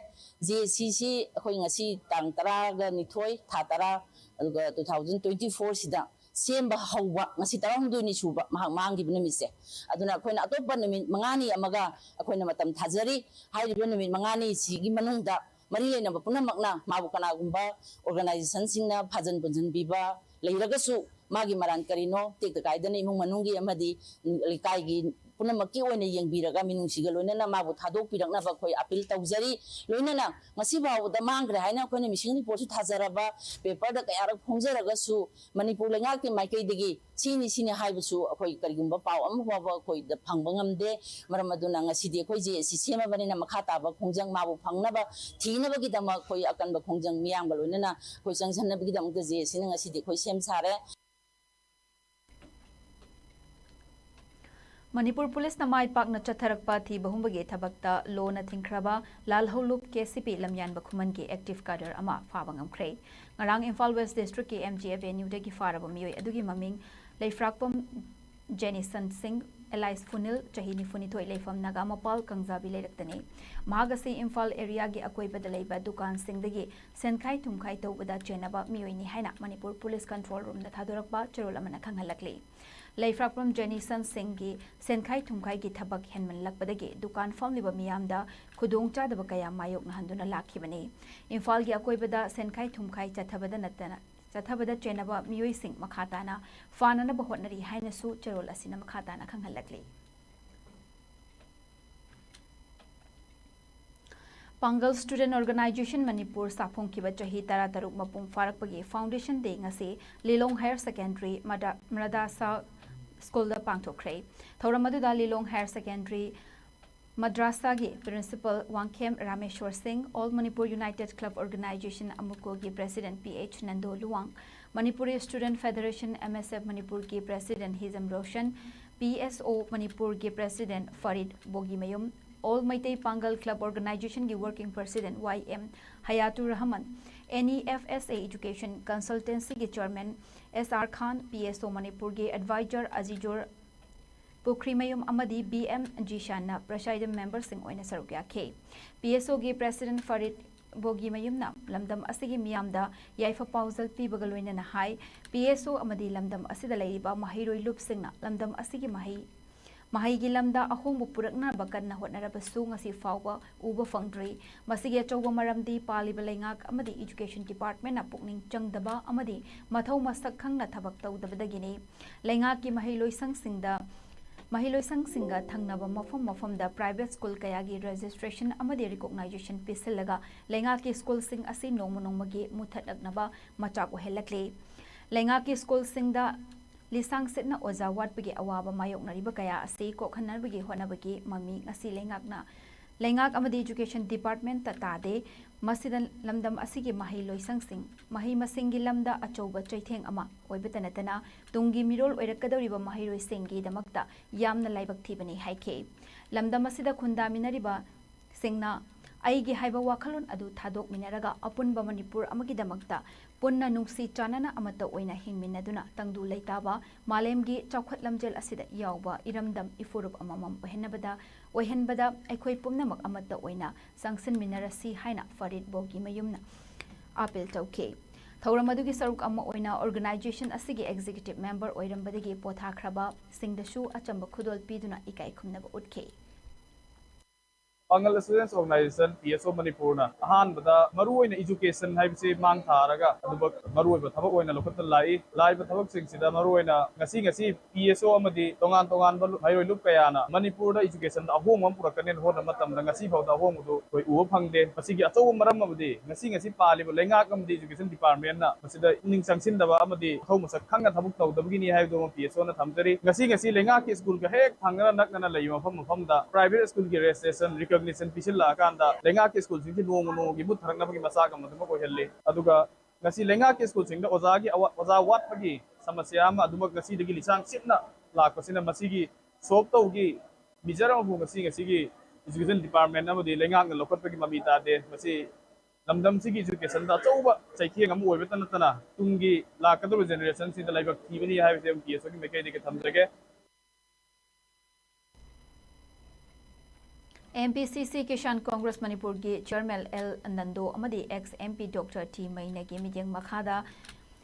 J A Cꯁꯤ ꯑꯩꯈꯣꯏ ꯉꯁꯤ ꯇꯥꯡ ꯇꯔꯥꯒ ꯅꯤꯊꯣꯏ, ꯊꯥ ꯇꯔꯥ, ꯑꯗꯨꯒ two thousand twenty four ꯁꯤꯗ ꯁꯦꯝꯕ ꯍꯧꯕ, ꯉꯁꯤ ꯇꯔꯥꯍꯨꯝꯗꯣꯏꯅꯤ ꯁꯨꯕ ꯃꯍꯥꯛ ꯃꯥꯡꯈꯤꯕ ꯅꯨꯃꯤꯠꯁꯦ꯫ ꯑꯗꯨꯅ ꯑꯩꯈꯣꯏꯅ ꯑꯇꯣꯞꯄ ꯅꯨꯃꯤꯠ ꯃꯉꯥꯅꯤ ꯑꯃꯒ ꯑꯩꯈꯣꯏꯅ ꯃꯇꯝ ꯊꯥꯖꯔꯤ꯫ ꯍꯥꯏꯔꯤꯕ ꯅꯨꯃꯤꯠ ꯃꯉꯥꯅꯤꯁꯤꯒꯤ ꯃꯅꯨꯡꯗ ꯃꯔꯤ ꯂꯩꯅꯕ ꯄꯨꯝꯅꯃꯛꯅ ꯃꯥꯕꯨ ꯀꯅꯥꯒꯨꯝꯕ organizationꯁꯤꯡꯅ ꯐꯥꯖꯟ ꯄꯨꯟꯖꯟꯕꯤꯕ ꯂꯩꯔꯒꯁꯨ, ꯃꯥꯒꯤ ꯃꯔꯥꯟ ꯀꯔꯤꯅꯣ ꯇꯦꯛꯇ ꯀꯥꯏꯗꯅ ꯏꯃꯨꯡ ꯃꯅꯨꯡꯒꯤ ꯑꯃꯗꯤ ꯂꯩꯀꯥꯏꯒꯤ ꯄꯨꯝꯅꯃꯛꯀꯤ ꯑꯣꯏꯅ ꯌꯦꯡꯕꯤꯔꯒ, ꯃꯤꯅꯨꯡꯁꯤꯒ ꯂꯣꯏꯅꯅ ꯃꯥꯕꯨ ꯊꯥꯗꯣꯛꯄꯤꯔꯛꯅꯕ ꯑꯩꯈꯣꯏ appeal ꯇꯧꯖꯔꯤ꯫ ꯂꯣꯏꯅꯅ ꯉꯁꯤ ꯐꯥꯎꯕꯗ ꯃꯥꯡꯈ꯭ꯔꯦ ꯍꯥꯏꯅ ꯑꯩꯈꯣꯏꯅ missing reportꯁꯨ ꯊꯥꯖꯔꯕ, paperꯗ ꯀꯌꯥꯔꯛ ꯐꯣꯡꯖꯔꯒꯁꯨ, ꯃꯅꯤꯄꯨꯔ ꯂꯩꯉꯥꯛꯀꯤ ꯃꯥꯏꯀꯩꯗꯒꯤ ꯁꯤꯅꯤ ꯁꯤꯅꯤ ꯍꯥꯏꯕꯁꯨ ꯑꯩꯈꯣꯏ ꯀꯔꯤꯒꯨꯝꯕ ꯄꯥꯎ ꯑꯃ ꯐꯥꯎꯕ ꯑꯩꯈꯣꯏꯗ ꯐꯪꯕ ꯉꯝꯗꯦ꯫ ꯃꯔꯝ ꯑꯗꯨꯅ ꯉꯁꯤꯗꯤ ꯑꯩꯈꯣꯏ J A C ꯁꯦꯝꯃꯕꯅꯤꯅ ꯃꯈꯥ ꯇꯥꯕ ꯈꯣꯡꯖꯪ ꯃꯥꯕꯨ ꯐꯪꯅꯕ ꯊꯤꯅꯕꯒꯤꯗꯃꯛ ꯑꯩꯈꯣꯏ ꯑꯀꯟꯕ ꯈꯣꯡꯖꯪ ꯃꯤꯌꯥꯝꯒ ꯂꯣꯏꯅꯅ ꯑꯩꯈꯣꯏ ꯆꯪꯁꯤꯟꯅꯕꯒꯤꯗꯃꯛꯇ J A Cꯅ ꯉꯁꯤꯗꯤ ꯑꯩꯈꯣꯏ ꯁꯦꯝ ꯁꯥꯔꯦ꯫ ꯃꯅꯤꯄꯨꯔ ꯄꯨꯂꯤꯁꯅ ꯃꯥꯏ ꯄꯥꯛꯅ ꯆꯠꯊꯔꯛꯄ ꯊꯤꯕ ꯍꯨꯝꯕꯒꯤ ꯊꯕꯛꯇ ꯂꯣꯅ ꯊꯤꯡꯈ꯭ꯔꯕ ꯂꯥꯜꯍꯧꯂꯨꯞ K C P ꯂꯝꯌꯥꯟꯕ ꯈꯨꯃꯟꯒꯤ active cadre ꯑꯃ ꯐꯥꯕ ꯉꯝꯈ꯭ꯔꯦ꯫ ꯉꯔꯥꯡ ꯏꯝꯐꯥꯜ West Districtꯀꯤ M G Avenueꯗꯒꯤ ꯐꯥꯔꯕ ꯃꯤꯑꯣꯏ ꯑꯗꯨꯒꯤ ꯃꯃꯤꯡ ꯂꯩꯐ꯭ꯔꯥꯛꯄꯝ ꯖꯦꯅꯤꯁꯟ ꯁꯤꯡ, alias ꯐꯨꯅꯤꯜ, ꯆꯍꯤ ꯅꯤꯐꯨꯅꯤꯊꯣꯏ, ꯂꯩꯐꯝ ꯅꯥꯒꯥꯃꯄꯥꯜ ꯀꯪꯖꯥꯕꯤ ꯂꯩꯔꯛꯇꯅꯤ꯫ ꯃꯍꯥꯛ ꯑꯁꯤ ꯏꯝꯐꯥꯜ areaꯒꯤ ꯑꯀꯣꯏꯕꯗ ꯂꯩꯕ ꯗꯨꯀꯥꯟꯁꯤꯡꯗꯒꯤ ꯁꯦꯟꯈꯥꯏ ꯊꯨꯝꯈꯥꯏ ꯇꯧꯕꯗ ꯆꯦꯟꯅꯕ ꯃꯤꯑꯣꯏꯅꯤ ꯍꯥꯏꯅ ꯃꯅꯤꯄꯨꯔ ꯄꯨꯂꯤꯁ control roomꯗ ꯊꯥꯗꯣꯔꯛꯄ ꯆꯦꯔꯣꯜ ꯑꯃꯅ ꯈꯪꯍꯜꯂꯛꯂꯤ꯫ ꯂꯩꯐ꯭ꯔꯥꯛꯄꯝ ꯖꯦꯅꯤꯁꯟ ꯁꯤꯡꯒꯤ ꯁꯦꯟꯈꯥꯏ ꯊꯨꯝꯈꯥꯏꯒꯤ ꯊꯕꯛ ꯍꯦꯟꯃꯟꯂꯛꯄꯗꯒꯤ ꯗꯨꯀꯥꯟ ꯐꯝꯂꯤꯕ ꯃꯤꯌꯥꯝꯗ ꯈꯨꯗꯣꯡꯆꯥꯗꯕ ꯀꯌꯥ ꯃꯥꯌꯣꯛꯅꯍꯟꯗꯨꯅ ꯂꯥꯛꯈꯤꯕꯅꯤ꯫ ꯏꯝꯐꯥꯜꯒꯤ ꯑꯀꯣꯏꯕꯗ ꯁꯦꯟꯈꯥꯏ ꯊꯨꯝꯈꯥꯏ ꯆꯠꯊꯕꯗ ꯅꯠꯇꯅ, ꯆꯠꯊꯕꯗ ꯆꯦꯟꯅꯕ ꯃꯤꯑꯣꯏꯁꯤꯡ ꯃꯈꯥ ꯇꯥꯅ ꯐꯥꯅꯅꯕ ꯍꯣꯠꯅꯔꯤ ꯍꯥꯏꯅꯁꯨ ꯆꯦꯔꯣꯜ ꯑꯁꯤꯅ ꯃꯈꯥ ꯇꯥꯅ ꯈꯪꯍꯜꯂꯛꯂꯤ꯫ ꯄꯥꯡꯒꯜ Student Organisation ꯃꯅꯤꯄꯨꯔ ꯁꯥꯐꯣꯡꯈꯤꯕ ꯆꯍꯤ ꯇꯔꯥꯇꯔꯨꯛ ꯃꯄꯨꯡ ꯐꯥꯔꯛꯄꯒꯤ Foundation Day ꯉꯁꯤ ꯂꯤꯂꯣꯡ Higher Secondary ꯃꯗ-, ꯃꯗ꯭ꯔꯁꯥ ꯁ꯭ꯀꯨꯜꯗ ꯄꯥꯡꯊꯣꯛꯈ꯭ꯔꯦ꯫ ꯊꯧꯔꯝ ꯑꯗꯨꯗ ꯂꯤꯂꯣꯡ Higher Secondary ꯃꯗ꯭ꯔꯥꯁꯥꯒꯤ Principal ꯋꯥꯡꯈꯦꯝ ꯔꯥꯃꯦꯁ꯭ꯋꯔ ꯁꯤꯡ, All Manipur United Club Organisation, ꯑꯃꯨꯀꯣꯒꯤ President P H Nando Luwang, Manipuri Student Federation, M S F ꯃꯅꯤꯄꯨꯔꯒꯤ President Hijam Roshan, P S O ꯃꯅꯤꯄꯨꯔꯒꯤ President Farid Bogimayum, All Meitei Pangal Club Organizationꯒꯤ Working President Y M Hayatur Rahman, N E F S A Education Consultancyꯒꯤ Chairman S R Khan, P S O ꯃꯅꯤꯄꯨꯔꯒꯤ Advisor Azizur Pukhrimayum ꯑꯃꯗꯤ B M ꯖꯤꯁꯥꯟꯅ Presiding Memberꯁꯤꯡ ꯑꯣꯏꯅ ꯁꯔꯨꯛ ꯌꯥꯈꯤ꯫ ꯄꯤ ꯑꯦꯁ ꯑꯣꯒꯤ President ꯐꯔꯤꯗ ꯕꯣꯒꯤꯃꯌꯨꯝꯅ ꯂꯝꯗꯝ ꯑꯁꯤꯒꯤ ꯃꯤꯌꯥꯝꯗ ꯌꯥꯏꯐ ꯄꯥꯎꯖꯦꯜ ꯄꯤꯕꯒ ꯂꯣꯏꯅꯅ ꯍꯥꯏ, ꯄꯤ ꯑꯦꯁ ꯑꯣ ꯑꯃꯗꯤ ꯂꯝꯗꯝ ꯑꯁꯤꯗ ꯂꯩꯔꯤꯕ ꯃꯍꯩꯔꯣꯏ ꯂꯨꯞꯁꯤꯡꯅ ꯂꯝꯗꯝ ꯑꯁꯤꯒꯤ ꯃꯍꯩ, ꯃꯍꯩꯒꯤ ꯂꯝꯗ ꯑꯍꯣꯡꯕ ꯄꯨꯔꯛꯅꯕ ꯀꯟꯅ ꯍꯣꯠꯅꯔꯕꯁꯨ ꯉꯁꯤ ꯐꯥꯎꯕ ꯎꯕ ꯐꯪꯗ꯭ꯔꯤ꯫ ꯃꯁꯤꯒꯤ ꯑꯆꯧꯕ ꯃꯔꯝꯗꯤ ꯄꯥꯜꯂꯤꯕ ꯂꯩꯉꯥꯛ ꯑꯃꯗꯤ Education Departmentꯅ ꯄꯨꯛꯅꯤꯡ ꯆꯪꯗꯕ ꯑꯃꯗꯤ ꯃꯊꯧ ꯃꯁꯛ ꯈꯪꯅ ꯊꯕꯛ ꯇꯧꯗꯕꯗꯒꯤꯅꯤ꯫ ꯂꯩꯉꯥꯛꯀꯤ ꯃꯍꯩꯂꯣꯏꯁꯪꯁꯤꯡꯗ, ꯃꯍꯩꯂꯣꯏꯁꯪꯁꯤꯡꯒ ꯊꯪꯅꯕ ꯃꯐꯝ ꯃꯐꯝꯗ private school ꯀꯌꯥꯒꯤ registration ꯑꯃꯗꯤ recognition ꯄꯤꯁꯤꯜꯂꯒ ꯂꯩꯉꯥꯛꯀꯤ schoolꯁꯤꯡ ꯑꯁꯤ ꯅꯣꯡꯃ ꯅꯣꯡꯃꯒꯤ ꯃꯨꯊꯠꯂꯛꯅꯕ ꯃꯆꯥꯛ ꯑꯣꯏꯍꯜꯂꯛꯂꯤ꯫ ꯂꯩꯉꯥꯛꯀꯤ schoolꯁꯤꯡꯗ ꯂꯤꯁꯥꯡ ꯁꯤꯠꯅ ꯑꯣꯖꯥ ꯋꯥꯠꯄꯒꯤ ꯑꯋꯥꯕ ꯃꯥꯌꯣꯛꯅꯔꯤꯕ ꯀꯌꯥ ꯑꯁꯤ ꯀꯣꯛꯍꯟꯅꯕꯒꯤ ꯍꯣꯠꯅꯕꯒꯤ ꯃꯃꯤ ꯉꯁꯤ ꯂꯩꯉꯥꯛꯅ, ꯂꯩꯉꯥꯛ ꯑꯃꯗꯤ Education Departmentꯇ ꯇꯥꯗꯦ꯫ ꯃꯁꯤꯗ ꯂꯝꯗꯝ ꯑꯁꯤꯒꯤ ꯃꯍꯩꯂꯣꯏꯁꯪꯁꯤꯡ, ꯃꯍꯩ ꯃꯁꯤꯡꯒꯤ ꯂꯝꯗ ꯑꯆꯧꯕ ꯆꯩꯊꯦꯡ ꯑꯃ ꯑꯣꯏꯕꯇ ꯅꯠꯇꯅ ꯇꯨꯡꯒꯤ ꯃꯤꯔꯣꯜ ꯑꯣꯏꯔꯛꯀꯗꯧꯔꯤꯕ ꯃꯍꯩꯔꯣꯏꯁꯤꯡꯒꯤꯗꯃꯛꯇ ꯌꯥꯝꯅ ꯂꯥꯏꯕꯛ ꯊꯤꯕꯅꯤ ꯍꯥꯏꯈꯤ꯫ ꯂꯝꯗꯝ ꯑꯁꯤꯗ ꯈꯨꯟꯗꯥꯃꯤꯟꯅꯔꯤꯕ ꯁꯤꯡꯅ ꯑꯩꯒꯤ ꯍꯥꯏꯕ ꯋꯥꯈꯜꯂꯣꯟ ꯑꯗꯨ ꯊꯥꯗꯣꯛꯃꯤꯟꯅꯔꯒ ꯑꯄꯨꯟꯕ ꯃꯅꯤꯄꯨꯔ ꯑꯃꯒꯤꯗꯃꯛꯇ ꯄꯨꯟꯅ ꯅꯨꯡꯁꯤ ꯆꯥꯟꯅꯅ ꯑꯃꯠꯇ ꯑꯣꯏꯅ ꯍꯤꯡꯃꯤꯟꯅꯗꯨꯅ ꯇꯪꯗꯨ ꯂꯩꯇꯥꯕ ꯃꯥꯂꯦꯝꯒꯤ ꯆꯥꯎꯈꯠ ꯂꯝꯖꯦꯜ ꯑꯁꯤꯗ ꯌꯥꯎꯕ ꯏꯔꯝꯗꯝ ꯏꯐꯨꯔꯨꯞ ꯑꯃꯃꯝ ꯑꯣꯏꯍꯟꯅꯕꯗ, ꯑꯣꯏꯍꯟꯕꯗ ꯑꯩꯈꯣꯏ ꯄꯨꯝꯅꯃꯛ ꯑꯃꯠꯇ ꯑꯣꯏꯅ ꯆꯪꯁꯤꯟꯃꯤꯟꯅꯔꯁꯤ ꯍꯥꯏꯅ ꯐꯔꯤꯗ ꯕꯣꯒꯤꯃꯌꯨꯝꯅ appeal ꯇꯧꯈꯤ꯫ ꯊꯧꯔꯝ ꯑꯗꯨꯒꯤ ꯁꯔꯨꯛ ꯑꯃ ꯑꯣꯏꯅ organization ꯑꯁꯤꯒꯤ executive member ꯑꯣꯏꯔꯝꯕꯗꯒꯤ ꯄꯣꯊꯥꯈ꯭ꯔꯕ ꯁꯤꯡꯗꯁꯨ ꯑꯆꯝꯕ ꯈꯨꯗꯣꯜ ꯄꯤꯗꯨꯅ ꯏꯀꯥꯏ ꯈꯨꯝꯅꯕ ꯎꯠꯈꯤ꯫ Pangal Students Organization, P S O ꯃꯅꯤꯄꯨꯔꯅ ꯑꯍꯥꯟꯕꯗ ꯃꯔꯨꯑꯣꯏꯅ education ꯍꯥꯏꯕꯁꯤ ꯃꯥꯡ ꯊꯥꯔꯒ ꯑꯗꯨꯃꯛ ꯃꯔꯨꯑꯣꯏꯕ ꯊꯕꯛ ꯑꯣꯏꯅ ꯂꯧꯈꯠꯇꯨꯅ ꯂꯥꯛꯏ꯫ ꯂꯥꯛꯏꯕ ꯊꯕꯛꯁꯤꯡꯁꯤꯗ ꯃꯔꯨꯑꯣꯏꯅ ꯉꯁꯤ ꯉꯁꯤ P S O ꯑꯃꯗꯤ ꯇꯣꯉꯥꯟ ꯇꯣꯉꯥꯟꯕ ꯂꯨꯞ-, ꯃꯍꯩꯔꯣꯏ ꯂꯨꯞ ꯀꯌꯥꯅ ꯃꯅꯤꯄꯨꯔꯗ educationꯗ ꯑꯍꯣꯡꯕ ꯑꯃ ꯄꯨꯔꯛꯀꯅꯦꯅ ꯍꯣꯠꯅꯕ ꯃꯇꯝꯗ ꯉꯁꯤ ꯐꯥꯎꯗ ꯑꯍꯣꯡꯕꯗꯨ ꯑꯩꯈꯣꯏ ꯎꯕ ꯐꯪꯗꯦ꯫ ꯃꯁꯤꯒꯤ ꯑꯆꯧꯕ ꯃꯔꯝ ꯑꯃꯗꯤ ꯉꯁꯤ ꯉꯁꯤ ꯄꯥꯜꯂꯤꯕ ꯂꯩꯉꯥꯛ ꯑꯃꯗꯤ education departmentꯅ ꯃꯁꯤꯗ ꯄꯨꯛꯅꯤꯡ ꯆꯪꯁꯤꯟꯗꯕ ꯑꯃꯗꯤ ꯃꯊꯧ ꯃꯁꯛ ꯈꯪꯅ ꯊꯕꯛ ꯇꯧꯗꯕꯒꯤꯅꯤ ꯍꯥꯏꯕꯗꯨ ꯑꯃ P S Oꯅ ꯊꯝꯖꯔꯤ꯫ ꯉꯁꯤ ꯉꯁꯤ ꯂꯩꯉꯥꯛꯀꯤ ꯁ꯭ꯀꯨꯜꯒ ꯍꯦꯛ ꯊꯪꯅꯅ ꯅꯛꯅꯅ ꯂꯩꯕ ꯃꯐꯝ ꯃꯐꯝꯗ private ꯁ꯭ꯀꯨꯜꯒꯤ registration, recognition ꯄꯤꯁꯤꯜꯂꯛꯑꯀꯥꯟꯗ ꯂꯩꯉꯥꯛꯀꯤ ꯁ꯭ꯀꯨꯜꯁꯤꯡꯁꯤ ꯅꯣꯡꯃ ꯅꯣꯡꯃꯒꯤ ꯃꯨꯠꯊꯔꯛꯅꯕꯒꯤ ꯃꯆꯥꯛ ꯑꯃ ꯑꯗꯨꯃꯛ ꯑꯣꯏꯍꯜꯂꯤ꯫ ꯑꯗꯨꯒ ꯉꯁꯤ ꯂꯩꯉꯥꯛꯀꯤ ꯁ꯭ꯀꯨꯜꯁꯤꯡꯗ ꯑꯣꯖꯥꯒꯤ ꯑꯋꯥ-, ꯑꯣꯖꯥ ꯋꯥꯠꯄꯒꯤ ꯁꯃꯁ꯭ꯌꯥ ꯑꯃ ꯑꯗꯨꯃꯛ ꯉꯁꯤꯗꯒꯤ ꯂꯤꯁꯥꯡ ꯁꯤꯠꯅ ꯂꯥꯛꯄꯁꯤꯅ ꯃꯁꯤꯒꯤ solve ꯇꯧꯒꯤ measure ꯑꯃꯕꯨ ꯉꯁꯤ ꯉꯁꯤꯒꯤ education department ꯑꯃꯗꯤ ꯂꯩꯉꯥꯛꯅ ꯂꯧꯈꯠꯄꯒꯤ ꯃꯃꯤ ꯇꯥꯗꯦ꯫ ꯃꯁꯤ ꯂꯝꯗꯝꯁꯤꯒꯤ educationꯗ ꯑꯆꯧꯕ ꯆꯩꯊꯦꯡ ꯑꯃ ꯑꯣꯏꯕꯇ ꯅꯠꯇꯅ ꯇꯨꯡꯒꯤ ꯂꯥꯛꯀꯗꯧꯔꯤꯕ generationꯁꯤꯡꯗ ꯂꯥꯏꯕꯛ ꯊꯤꯕꯅꯤ ꯍꯥꯏꯕꯁꯤ ꯑꯩꯈꯣꯏ P S Oꯒꯤ ꯃꯥꯏꯀꯩꯗꯒꯤ ꯊꯝꯖꯒꯦ꯫ M P C C Kishan Congress ꯃꯅꯤꯄꯨꯔꯒꯤ chairman L ꯅꯟꯗꯣ ꯑꯃꯗꯤ ex M P Doctor T ꯃꯩꯅꯥꯒꯤ ꯃꯤꯠꯌꯦꯡ ꯃꯈꯥꯗ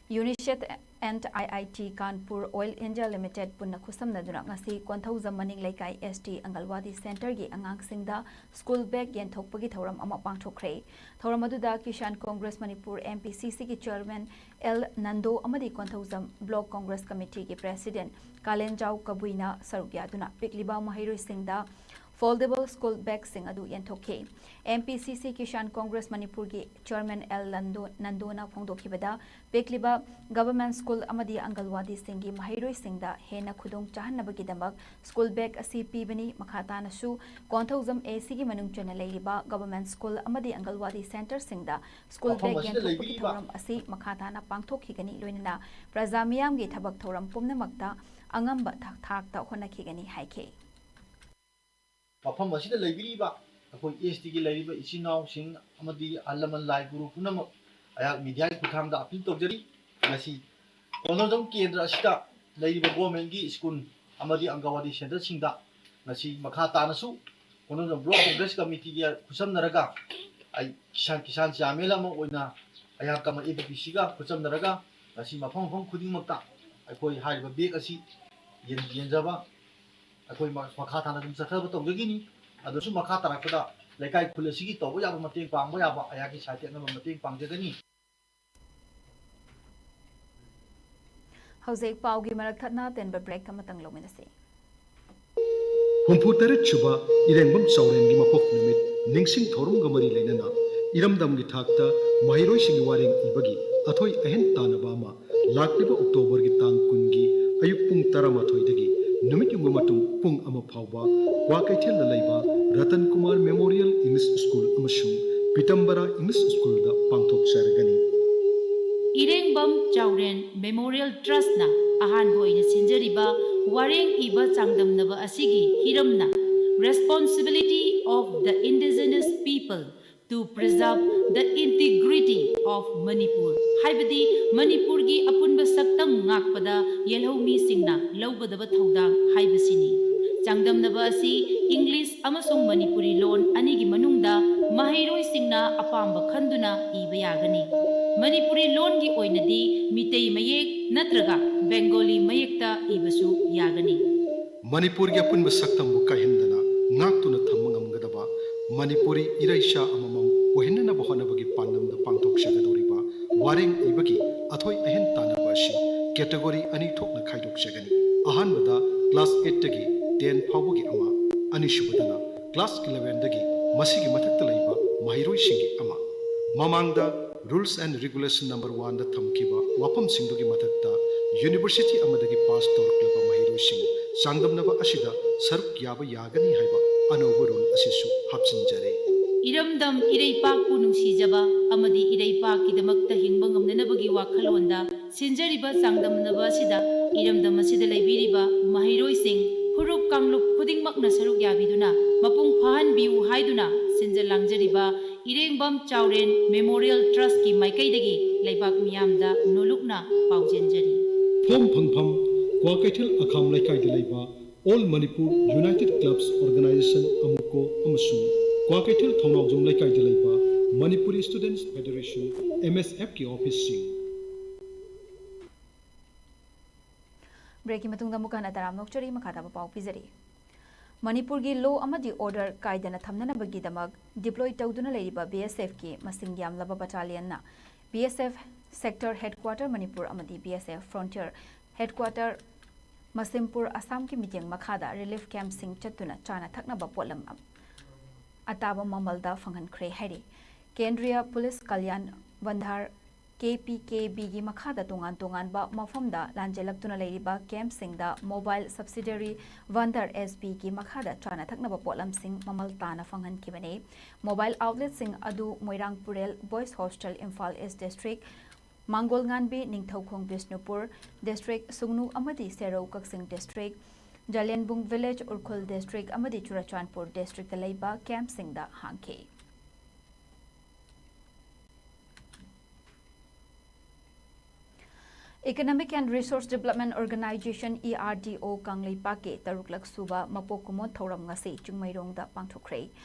UNICEF and I I T Kanpur Oil India Limited ꯄꯨꯟꯅ ꯈꯨꯠꯁꯝꯅꯗꯨꯅ ꯉꯁꯤ ꯀꯣꯟꯊꯧꯖꯝ ꯃꯅꯤꯡ ꯂꯩꯀꯥꯏ S T ꯑꯪꯒꯜꯋꯥꯗꯤ centreꯒꯤ ꯑꯉꯥꯡꯁꯤꯡꯗ school bag ꯌꯦꯟꯊꯣꯛꯄꯒꯤ ꯊꯧꯔꯝ ꯑꯃ ꯄꯥꯡꯊꯣꯛꯈ꯭ꯔꯦ꯫ ꯊꯧꯔꯝ ꯑꯗꯨꯗ Kishan Congress Manipur M P C Cꯒꯤ chairman L Nando ꯑꯃꯗꯤ ꯀꯣꯟꯊꯧꯖꯝ Block Congress Committeeꯒꯤ president ꯀꯥꯂꯦꯟꯖꯥꯎ ꯀꯕꯨꯏꯅ ꯁꯔꯨꯛ ꯌꯥꯗꯨꯅ ꯄꯤꯛꯂꯤꯕ ꯃꯍꯩꯔꯣꯏꯁꯤꯡꯗ foldable school bagꯁꯤꯡ ꯑꯗꯨ ꯌꯦꯟꯊꯣꯛꯈꯤ꯫ M P C C Kishan Congress ꯃꯅꯤꯄꯨꯔꯒꯤ chairman L ꯅꯟꯗꯣ-, ꯅꯟꯗꯣꯅ ꯐꯣꯡꯗꯣꯛꯈꯤꯕꯗ, ꯄꯤꯛꯂꯤꯕ government school ꯑꯃꯗꯤ ꯑꯪꯒꯜꯋꯥꯗꯤꯁꯤꯡꯒꯤ ꯃꯍꯩꯔꯣꯏꯁꯤꯡꯗ ꯍꯦꯟꯅ ꯈꯨꯗꯣꯡ ꯆꯥꯍꯟꯅꯕꯒꯤꯗꯃꯛ school bag ꯑꯁꯤ ꯄꯤꯕꯅꯤ꯫ ꯃꯈꯥ ꯇꯥꯅꯁꯨ ꯀꯣꯟꯊꯧꯖꯝ ACꯒꯤ ꯃꯅꯨꯡ ꯆꯟꯅ ꯂꯩꯔꯤꯕ government school ꯑꯃꯗꯤ ꯑꯪꯒꯜꯋꯥꯗꯤ centreꯁꯤꯡꯗ school bag ꯌꯦꯟꯊꯣꯛꯄꯒꯤ ꯊꯧꯔꯝ ꯑꯁꯤ ꯃꯈꯥ ꯇꯥꯅ ꯄꯥꯡꯊꯣꯛꯈꯤꯒꯅꯤ꯫ ꯂꯣꯏꯅꯅ ꯄ꯭ꯔꯖꯥ ꯃꯤꯌꯥꯝꯒꯤ ꯊꯕꯛ ꯊꯧꯔꯝ ꯄꯨꯝꯅꯃꯛꯇ ꯑꯉꯝꯕ ꯊꯥꯛ-, ꯊꯥꯛꯇ ꯍꯣꯠꯅꯈꯤꯒꯅꯤ ꯍꯥꯏꯈꯤ꯫ ꯃꯐꯝ ꯑꯁꯤꯗ ꯂꯩꯕꯤꯔꯤꯕ ꯑꯩꯈꯣꯏ S Tꯒꯤ ꯂꯩꯔꯤꯕ ꯏꯆꯤꯟ ꯏꯅꯥꯎꯁꯤꯡ ꯑꯃꯗꯤ ꯑꯍꯜ ꯂꯃꯟ ꯂꯥꯏ ꯒꯨꯔꯨ ꯄꯨꯝꯅꯃꯛ ꯑꯩꯍꯥꯛ mediaꯒꯤ ꯈꯨꯠꯊꯥꯡꯗ appeal ꯇꯧꯖꯔꯤ꯫ ꯉꯁꯤ ꯀꯣꯟꯊꯧꯖꯝ ꯀꯦꯟꯗ꯭ꯔ ꯑꯁꯤꯗ ꯂꯩꯔꯤꯕ governmentꯀꯤ school ꯑꯃꯗꯤ ꯑꯪꯒꯟꯋꯥꯗꯤ centreꯁꯤꯡꯗ ꯉꯁꯤ ꯃꯈꯥ ꯇꯥꯅꯁꯨ ꯀꯣꯟꯊꯧꯖꯝ Block Congress Committeeꯒ ꯈꯨꯠꯁꯝꯅꯔꯒ ꯑꯩ ꯀꯤꯁꯥꯟ, ꯀꯤꯁꯥꯟ chairman ꯑꯃ ꯑꯣꯏꯅ ꯑꯩꯍꯥꯛ ꯀꯃ-, APPCꯒ ꯈꯨꯠꯁꯝꯅꯔꯒ ꯉꯁꯤ ꯃꯐꯝ ꯃꯐꯝ ꯈꯨꯗꯤꯡꯃꯛꯇ ꯑꯩꯈꯣꯏ ꯍꯥꯏꯔꯤꯕ bag ꯑꯁꯤ ꯌꯦꯟ-, ꯌꯦꯟꯖꯕ ꯑꯩꯈꯣꯏ ꯃ-, ꯃꯈꯥ ꯇꯥꯅ ꯑꯗꯨꯝ ꯆꯠꯊꯕ ꯇꯧꯖꯒꯤꯅꯤ꯫ ꯑꯗꯨꯁꯨ ꯃꯈꯥ ꯇꯥꯔꯛꯄꯗ ꯂꯩꯀꯥꯏ ꯈꯨꯜ ꯑꯁꯤꯒꯤ ꯇꯧꯕ ꯌꯥꯕ ꯃꯇꯦꯡ ꯄꯥꯡꯕ ꯌꯥꯕ ꯑꯩꯍꯥꯛꯀꯤ ꯁꯥꯏꯠꯇꯒꯤ ꯑꯉꯝꯕ ꯃꯇꯦꯡ ꯄꯥꯡꯖꯒꯅꯤ꯫ ꯍꯧꯖꯤꯛ ꯄꯥꯎꯒꯤ ꯃꯔꯛ ꯊꯠꯅ ꯑꯇꯦꯟꯕ ꯕ꯭ꯔꯦꯛ ꯑꯃꯇꯪ ꯂꯧꯃꯤꯟꯅꯁꯤ꯫ ꯍꯨꯝꯐꯨ ꯇꯔꯦꯠ ꯁꯨꯕ ꯏꯔꯦꯡꯕꯝ ꯆꯥꯎꯔꯦꯟꯒꯤ ꯃꯄꯣꯛ ꯅꯨꯃꯤꯠ ꯅꯤꯡꯁꯤꯡ ꯊꯧꯔꯝꯒ ꯃꯔꯤ ꯂꯩꯅꯅ ꯏꯔꯝꯗꯝꯒꯤ ꯊꯥꯛꯇ ꯃꯍꯩꯔꯣꯏꯁꯤꯡꯒꯤ ꯋꯥꯔꯦꯡ ꯏꯕꯒꯤ ꯑꯊꯣꯏ ꯑꯍꯦꯟ ꯇꯥꯟꯅꯕ ꯑꯃ ꯂꯥꯛꯂꯤꯕ ꯑꯣꯛꯇꯣꯕꯔꯒꯤ ꯇꯥꯡ ꯀꯨꯟꯒꯤ ꯑꯌꯨꯛ ꯄꯨꯡ ꯇꯔꯥꯃꯥꯊꯣꯏꯗꯒꯤ ꯅꯨꯃꯤꯠ ꯌꯨꯡꯕ ꯃꯇꯨꯡ ꯄꯨꯡ ꯑꯃ ꯐꯥꯎꯕ ꯀ꯭ꯋꯥꯀꯩꯊꯦꯜꯗ ꯂꯩꯕ Ratan Kumar memorial English school ꯑꯃꯁꯨꯡ ꯄꯤꯇꯝꯕꯔꯥ ꯏꯪꯂꯤꯁ ꯁ꯭ꯀꯨꯜꯗ ꯄꯥꯡꯊꯣꯛꯆꯔꯒꯅꯤ꯫ ꯏꯔꯦꯡꯕꯝ ꯆꯥꯎꯔꯦꯟ ꯃꯦꯃꯣꯔꯤꯌꯦꯜ ꯇ꯭ꯔꯁꯅ ꯑꯍꯥꯟꯕ ꯑꯣꯏꯅ ꯁꯤꯟꯖꯔꯤꯕ ꯋꯥꯔꯦꯡ ꯏꯕ ꯆꯥꯡꯗꯝꯅꯕ ꯑꯁꯤꯒꯤ ꯍꯤꯔꯝꯅ Responsibility of the Indigenous People to Preserve the Integrity of Manipur ꯍꯥꯏꯕꯗꯤ ꯃꯅꯤꯄꯨꯔꯒꯤ ꯑꯄꯨꯟꯕ ꯁꯛꯇꯝ ꯉꯥꯛꯄꯗ ꯌꯦꯜꯍꯧꯃꯤꯁꯤꯡꯅ ꯂꯧꯒꯗꯕ ꯊꯧꯗꯥꯡ ꯍꯥꯏꯕꯁꯤꯅꯤ꯫ ꯆꯥꯡꯗꯝꯅꯕ ꯑꯁꯤ ꯏꯪꯂꯤꯁ ꯑꯃꯁꯨꯡ ꯃꯅꯤꯄꯨꯔꯤ ꯂꯣꯟ ꯑꯅꯤꯒꯤ ꯃꯅꯨꯡꯗ ꯃꯍꯩꯔꯣꯏꯁꯤꯡꯅ ꯑꯄꯥꯝꯕ ꯈꯟꯗꯨꯅ ꯏꯕ ꯌꯥꯒꯅꯤ꯫ ꯃꯅꯤꯄꯨꯔꯤ ꯂꯣꯟꯒꯤ ꯑꯣꯏꯅꯗꯤ ꯃꯤꯇꯩ ꯃꯌꯦꯛ ꯅꯠꯇ꯭ꯔꯒ ꯕꯦꯡꯒꯣꯂꯤ ꯃꯌꯦꯛꯇ ꯏꯕꯁꯨ ꯌꯥꯒꯅꯤ꯫ ꯃꯅꯤꯄꯨꯔꯒꯤ ꯑꯄꯨꯟꯕ ꯁꯛꯇꯝꯕꯨ ꯀꯥꯏꯍꯟꯗꯅ ꯉꯥꯛꯇꯨꯅ ꯊꯝꯕ ꯉꯝꯒꯗꯕ ꯃꯅꯤꯄꯨꯔꯤ ꯏꯔꯩꯆꯥ ꯑꯃꯃꯝ ꯑꯣꯏꯍꯟꯅꯅꯕ ꯍꯣꯠꯅꯕꯒꯤ ꯄꯥꯟꯗꯝꯗ ꯄꯥꯡꯊꯣꯛꯆꯒꯗꯧꯔꯤꯕ ꯋꯥꯔꯦꯡ ꯏꯕꯒꯤ ꯑꯊꯣꯏ ꯑꯍꯦꯟ ꯇꯥꯟꯅꯕ ꯑꯁꯤ ꯀꯦꯇꯦꯒꯣꯔꯤ ꯑꯅꯤ ꯊꯣꯛꯅ ꯈꯥꯏꯗꯣꯛꯆꯒꯅꯤ꯫ ꯑꯍꯥꯟꯕꯗ ꯀ꯭ꯂꯥꯁ ꯑꯩꯠꯇꯒꯤ ꯇꯦꯟ ꯐꯥꯎꯕꯒꯤ ꯑꯃ, ꯑꯅꯤꯁꯨꯕꯗꯅ ꯀ꯭ꯂꯥꯁ ꯏꯂꯦꯚꯦꯟꯗꯒꯤ ꯃꯁꯤꯒꯤ ꯃꯊꯛꯇ ꯂꯩꯕ ꯃꯍꯩꯔꯣꯏꯁꯤꯡꯒꯤ ꯑꯃ꯫ ꯃꯃꯥꯡꯗ Rules and Regulation number one ꯗ ꯊꯝꯈꯤꯕ ꯋꯥꯐꯝꯁꯤꯡꯗꯨꯒꯤ ꯃꯊꯛꯇ ꯌꯨꯅꯤꯚꯔꯁꯤꯇꯤ ꯑꯃꯗꯒꯤ ꯄꯥꯁ ꯇꯧꯔꯛꯂꯕ ꯃꯍꯩꯔꯣꯏꯁꯤꯡ ꯆꯥꯡꯗꯝꯅꯕ ꯑꯁꯤꯗ ꯁꯔꯨꯛ ꯌꯥꯕ ꯌꯥꯒꯅꯤ ꯍꯥꯏꯕ ꯑꯅꯧꯕ ꯔꯨꯜ ꯑꯁꯤꯁꯨ ꯍꯥꯞꯆꯤꯟꯖꯔꯦ꯫ ꯏꯔꯝꯗꯝ ꯏꯔꯩꯄꯥꯛꯄꯨ ꯅꯨꯡꯁꯤꯖꯕ ꯑꯃꯗꯤ ꯏꯔꯩꯄꯥꯛꯀꯤꯗꯃꯛꯇ ꯍꯤꯡꯕ ꯉꯝꯅꯅꯕꯒꯤ ꯋꯥꯈꯜꯂꯣꯟꯗ ꯁꯤꯟꯖꯔꯤꯕ ꯆꯥꯡꯗꯝꯅꯕ ꯑꯁꯤꯗ ꯏꯔꯝꯗꯝ ꯑꯁꯤꯗ ꯂꯩꯕꯤꯔꯤꯕ ꯃꯍꯩꯔꯣꯏꯁꯤꯡ ꯐꯨꯔꯨꯞ ꯀꯥꯡꯂꯨꯞ ꯈꯨꯗꯤꯡꯃꯛꯅ ꯁꯔꯨꯛ ꯌꯥꯕꯤꯗꯨꯅ ꯃꯄꯨꯡ ꯐꯥꯍꯟꯕꯤꯌꯨ ꯍꯥꯏꯗꯨꯅ ꯁꯤꯟꯖ ꯂꯥꯡꯖꯔꯤꯕ ꯏꯔꯦꯡꯕꯝ ꯆꯥꯎꯔꯦꯟ ꯃꯦꯃꯣꯔꯤꯌꯦꯜ ꯇ꯭ꯔꯁꯀꯤ ꯃꯥꯏꯀꯩꯗꯒꯤ ꯂꯩꯕꯥꯛ ꯃꯤꯌꯥꯝꯗ ꯅꯣꯂꯨꯛꯅ ꯄꯥꯎꯖꯦꯟꯖꯔꯤ꯫ ꯐꯣꯝ ꯐꯪꯐꯝ: ꯀ꯭ꯋꯥꯀꯩꯊꯦꯜ ꯑꯈꯥꯝ ꯂꯩꯀꯥꯏꯗ ꯂꯩꯕ All Manipur United Clubs Organisation, ꯑꯃꯨꯀꯣ, ꯑꯃꯁꯨꯡ ꯀ꯭ꯋꯥꯀꯩꯊꯦꯜ ꯊꯧꯅꯥꯎꯖꯝ ꯂꯩꯀꯥꯏꯗ ꯂꯩꯕ Manipuri Students Federation, M S F, ꯀꯤ ꯑꯣꯐꯤꯁꯁꯤꯡ꯫ ꯕ꯭ꯔꯦꯛꯀꯤ ꯃꯇꯨꯡꯗ ꯑꯃꯨꯛꯀ ꯍꯟꯅ ꯇꯔꯥꯝꯅ ꯑꯣꯛꯆꯔꯤ꯫ ꯃꯈꯥ ꯇꯥꯕ ꯄꯥꯎ ꯄꯤꯖꯔꯤ꯫ ꯃꯅꯤꯄꯨꯔꯒꯤ law ꯑꯃꯗꯤ order ꯀꯥꯏꯗꯅ ꯊꯝꯅꯅꯕꯒꯤꯗꯃꯛ deploy ꯇꯧꯗꯨꯅ ꯂꯩꯔꯤꯕ BSFꯀꯤ ꯃꯁꯤꯡ ꯌꯥꯝꯂꯕ battalionꯅ BSF sector headquarter ꯃꯅꯤꯄꯨꯔ ꯑꯃꯗꯤ BSF frontier headquarter ꯃꯁꯤꯝꯄꯨꯔ ꯑꯁꯥꯝꯒꯤ ꯃꯤꯠꯌꯦꯡ ꯃꯈꯥꯗ relief campꯁꯤꯡ ꯆꯠꯇꯨꯅ ꯆꯥꯅ ꯊꯛꯅꯕ ꯄꯣꯠꯂꯝ ꯑꯇꯥꯕ ꯃꯃꯜꯗ ꯐꯪꯍꯟꯈ꯭ꯔꯦ ꯍꯥꯏꯔꯤ꯫ ꯀꯦꯟꯗ꯭ꯔꯤꯌ ꯄꯨꯂꯤꯁ ꯀꯜꯌꯥꯟ ꯚꯟꯗꯥꯔ, KPKVꯒꯤ ꯃꯈꯥꯗ ꯇꯣꯉꯥꯟ ꯇꯣꯉꯥꯟꯕ ꯃꯐꯝꯗ ꯂꯥꯟꯖꯦꯜꯂꯛꯇꯨꯅ ꯂꯩꯔꯤꯕ campꯁꯤꯡꯗ mobile subsidiary ꯚꯟꯗꯥꯔ, SBꯒꯤ ꯃꯈꯥꯗ ꯆꯥꯅ ꯊꯛꯅꯕ ꯄꯣꯠꯂꯝꯁꯤꯡ ꯃꯃꯜ ꯇꯥꯅ ꯐꯪꯍꯟꯈꯤꯕꯅꯤ꯫ Mobile outletꯁꯤꯡ ꯑꯗꯨ ꯃꯣꯏꯔꯥꯡ ꯄꯨꯔꯦꯜ Boys Hostel, Imphal East District, ꯃꯥꯡꯒꯣꯜꯉꯥꯟꯕꯤ Ningthoukhong Bishnupur District, ꯁꯨꯡꯅꯨ ꯑꯃꯗꯤ ꯁꯦꯔꯧ ꯀꯛꯆꯤꯡ District, ꯖꯂꯦꯟꯕꯨꯡ Village ꯎꯔꯈꯨꯜ District ꯑꯃꯗꯤ ꯆꯨꯔꯆꯥꯟꯄꯨꯔ Districtꯇ ꯂꯩꯕ campꯁꯤꯡꯗ ꯍꯥꯡꯈꯤ꯫ Economic and Resource Development Organization, ERDO, ꯀꯪꯂꯩꯄꯥꯛꯀꯤ ꯇꯔꯨꯛꯂꯛ ꯁꯨꯕ ꯃꯄꯣꯛ ꯀꯨꯝꯑꯣꯟ ꯊꯧꯔꯝ ꯉꯁꯤ ꯆꯤꯡꯃꯩꯔꯣꯡꯗ ꯄꯥꯡꯊꯣꯛꯈ꯭ꯔꯦ꯫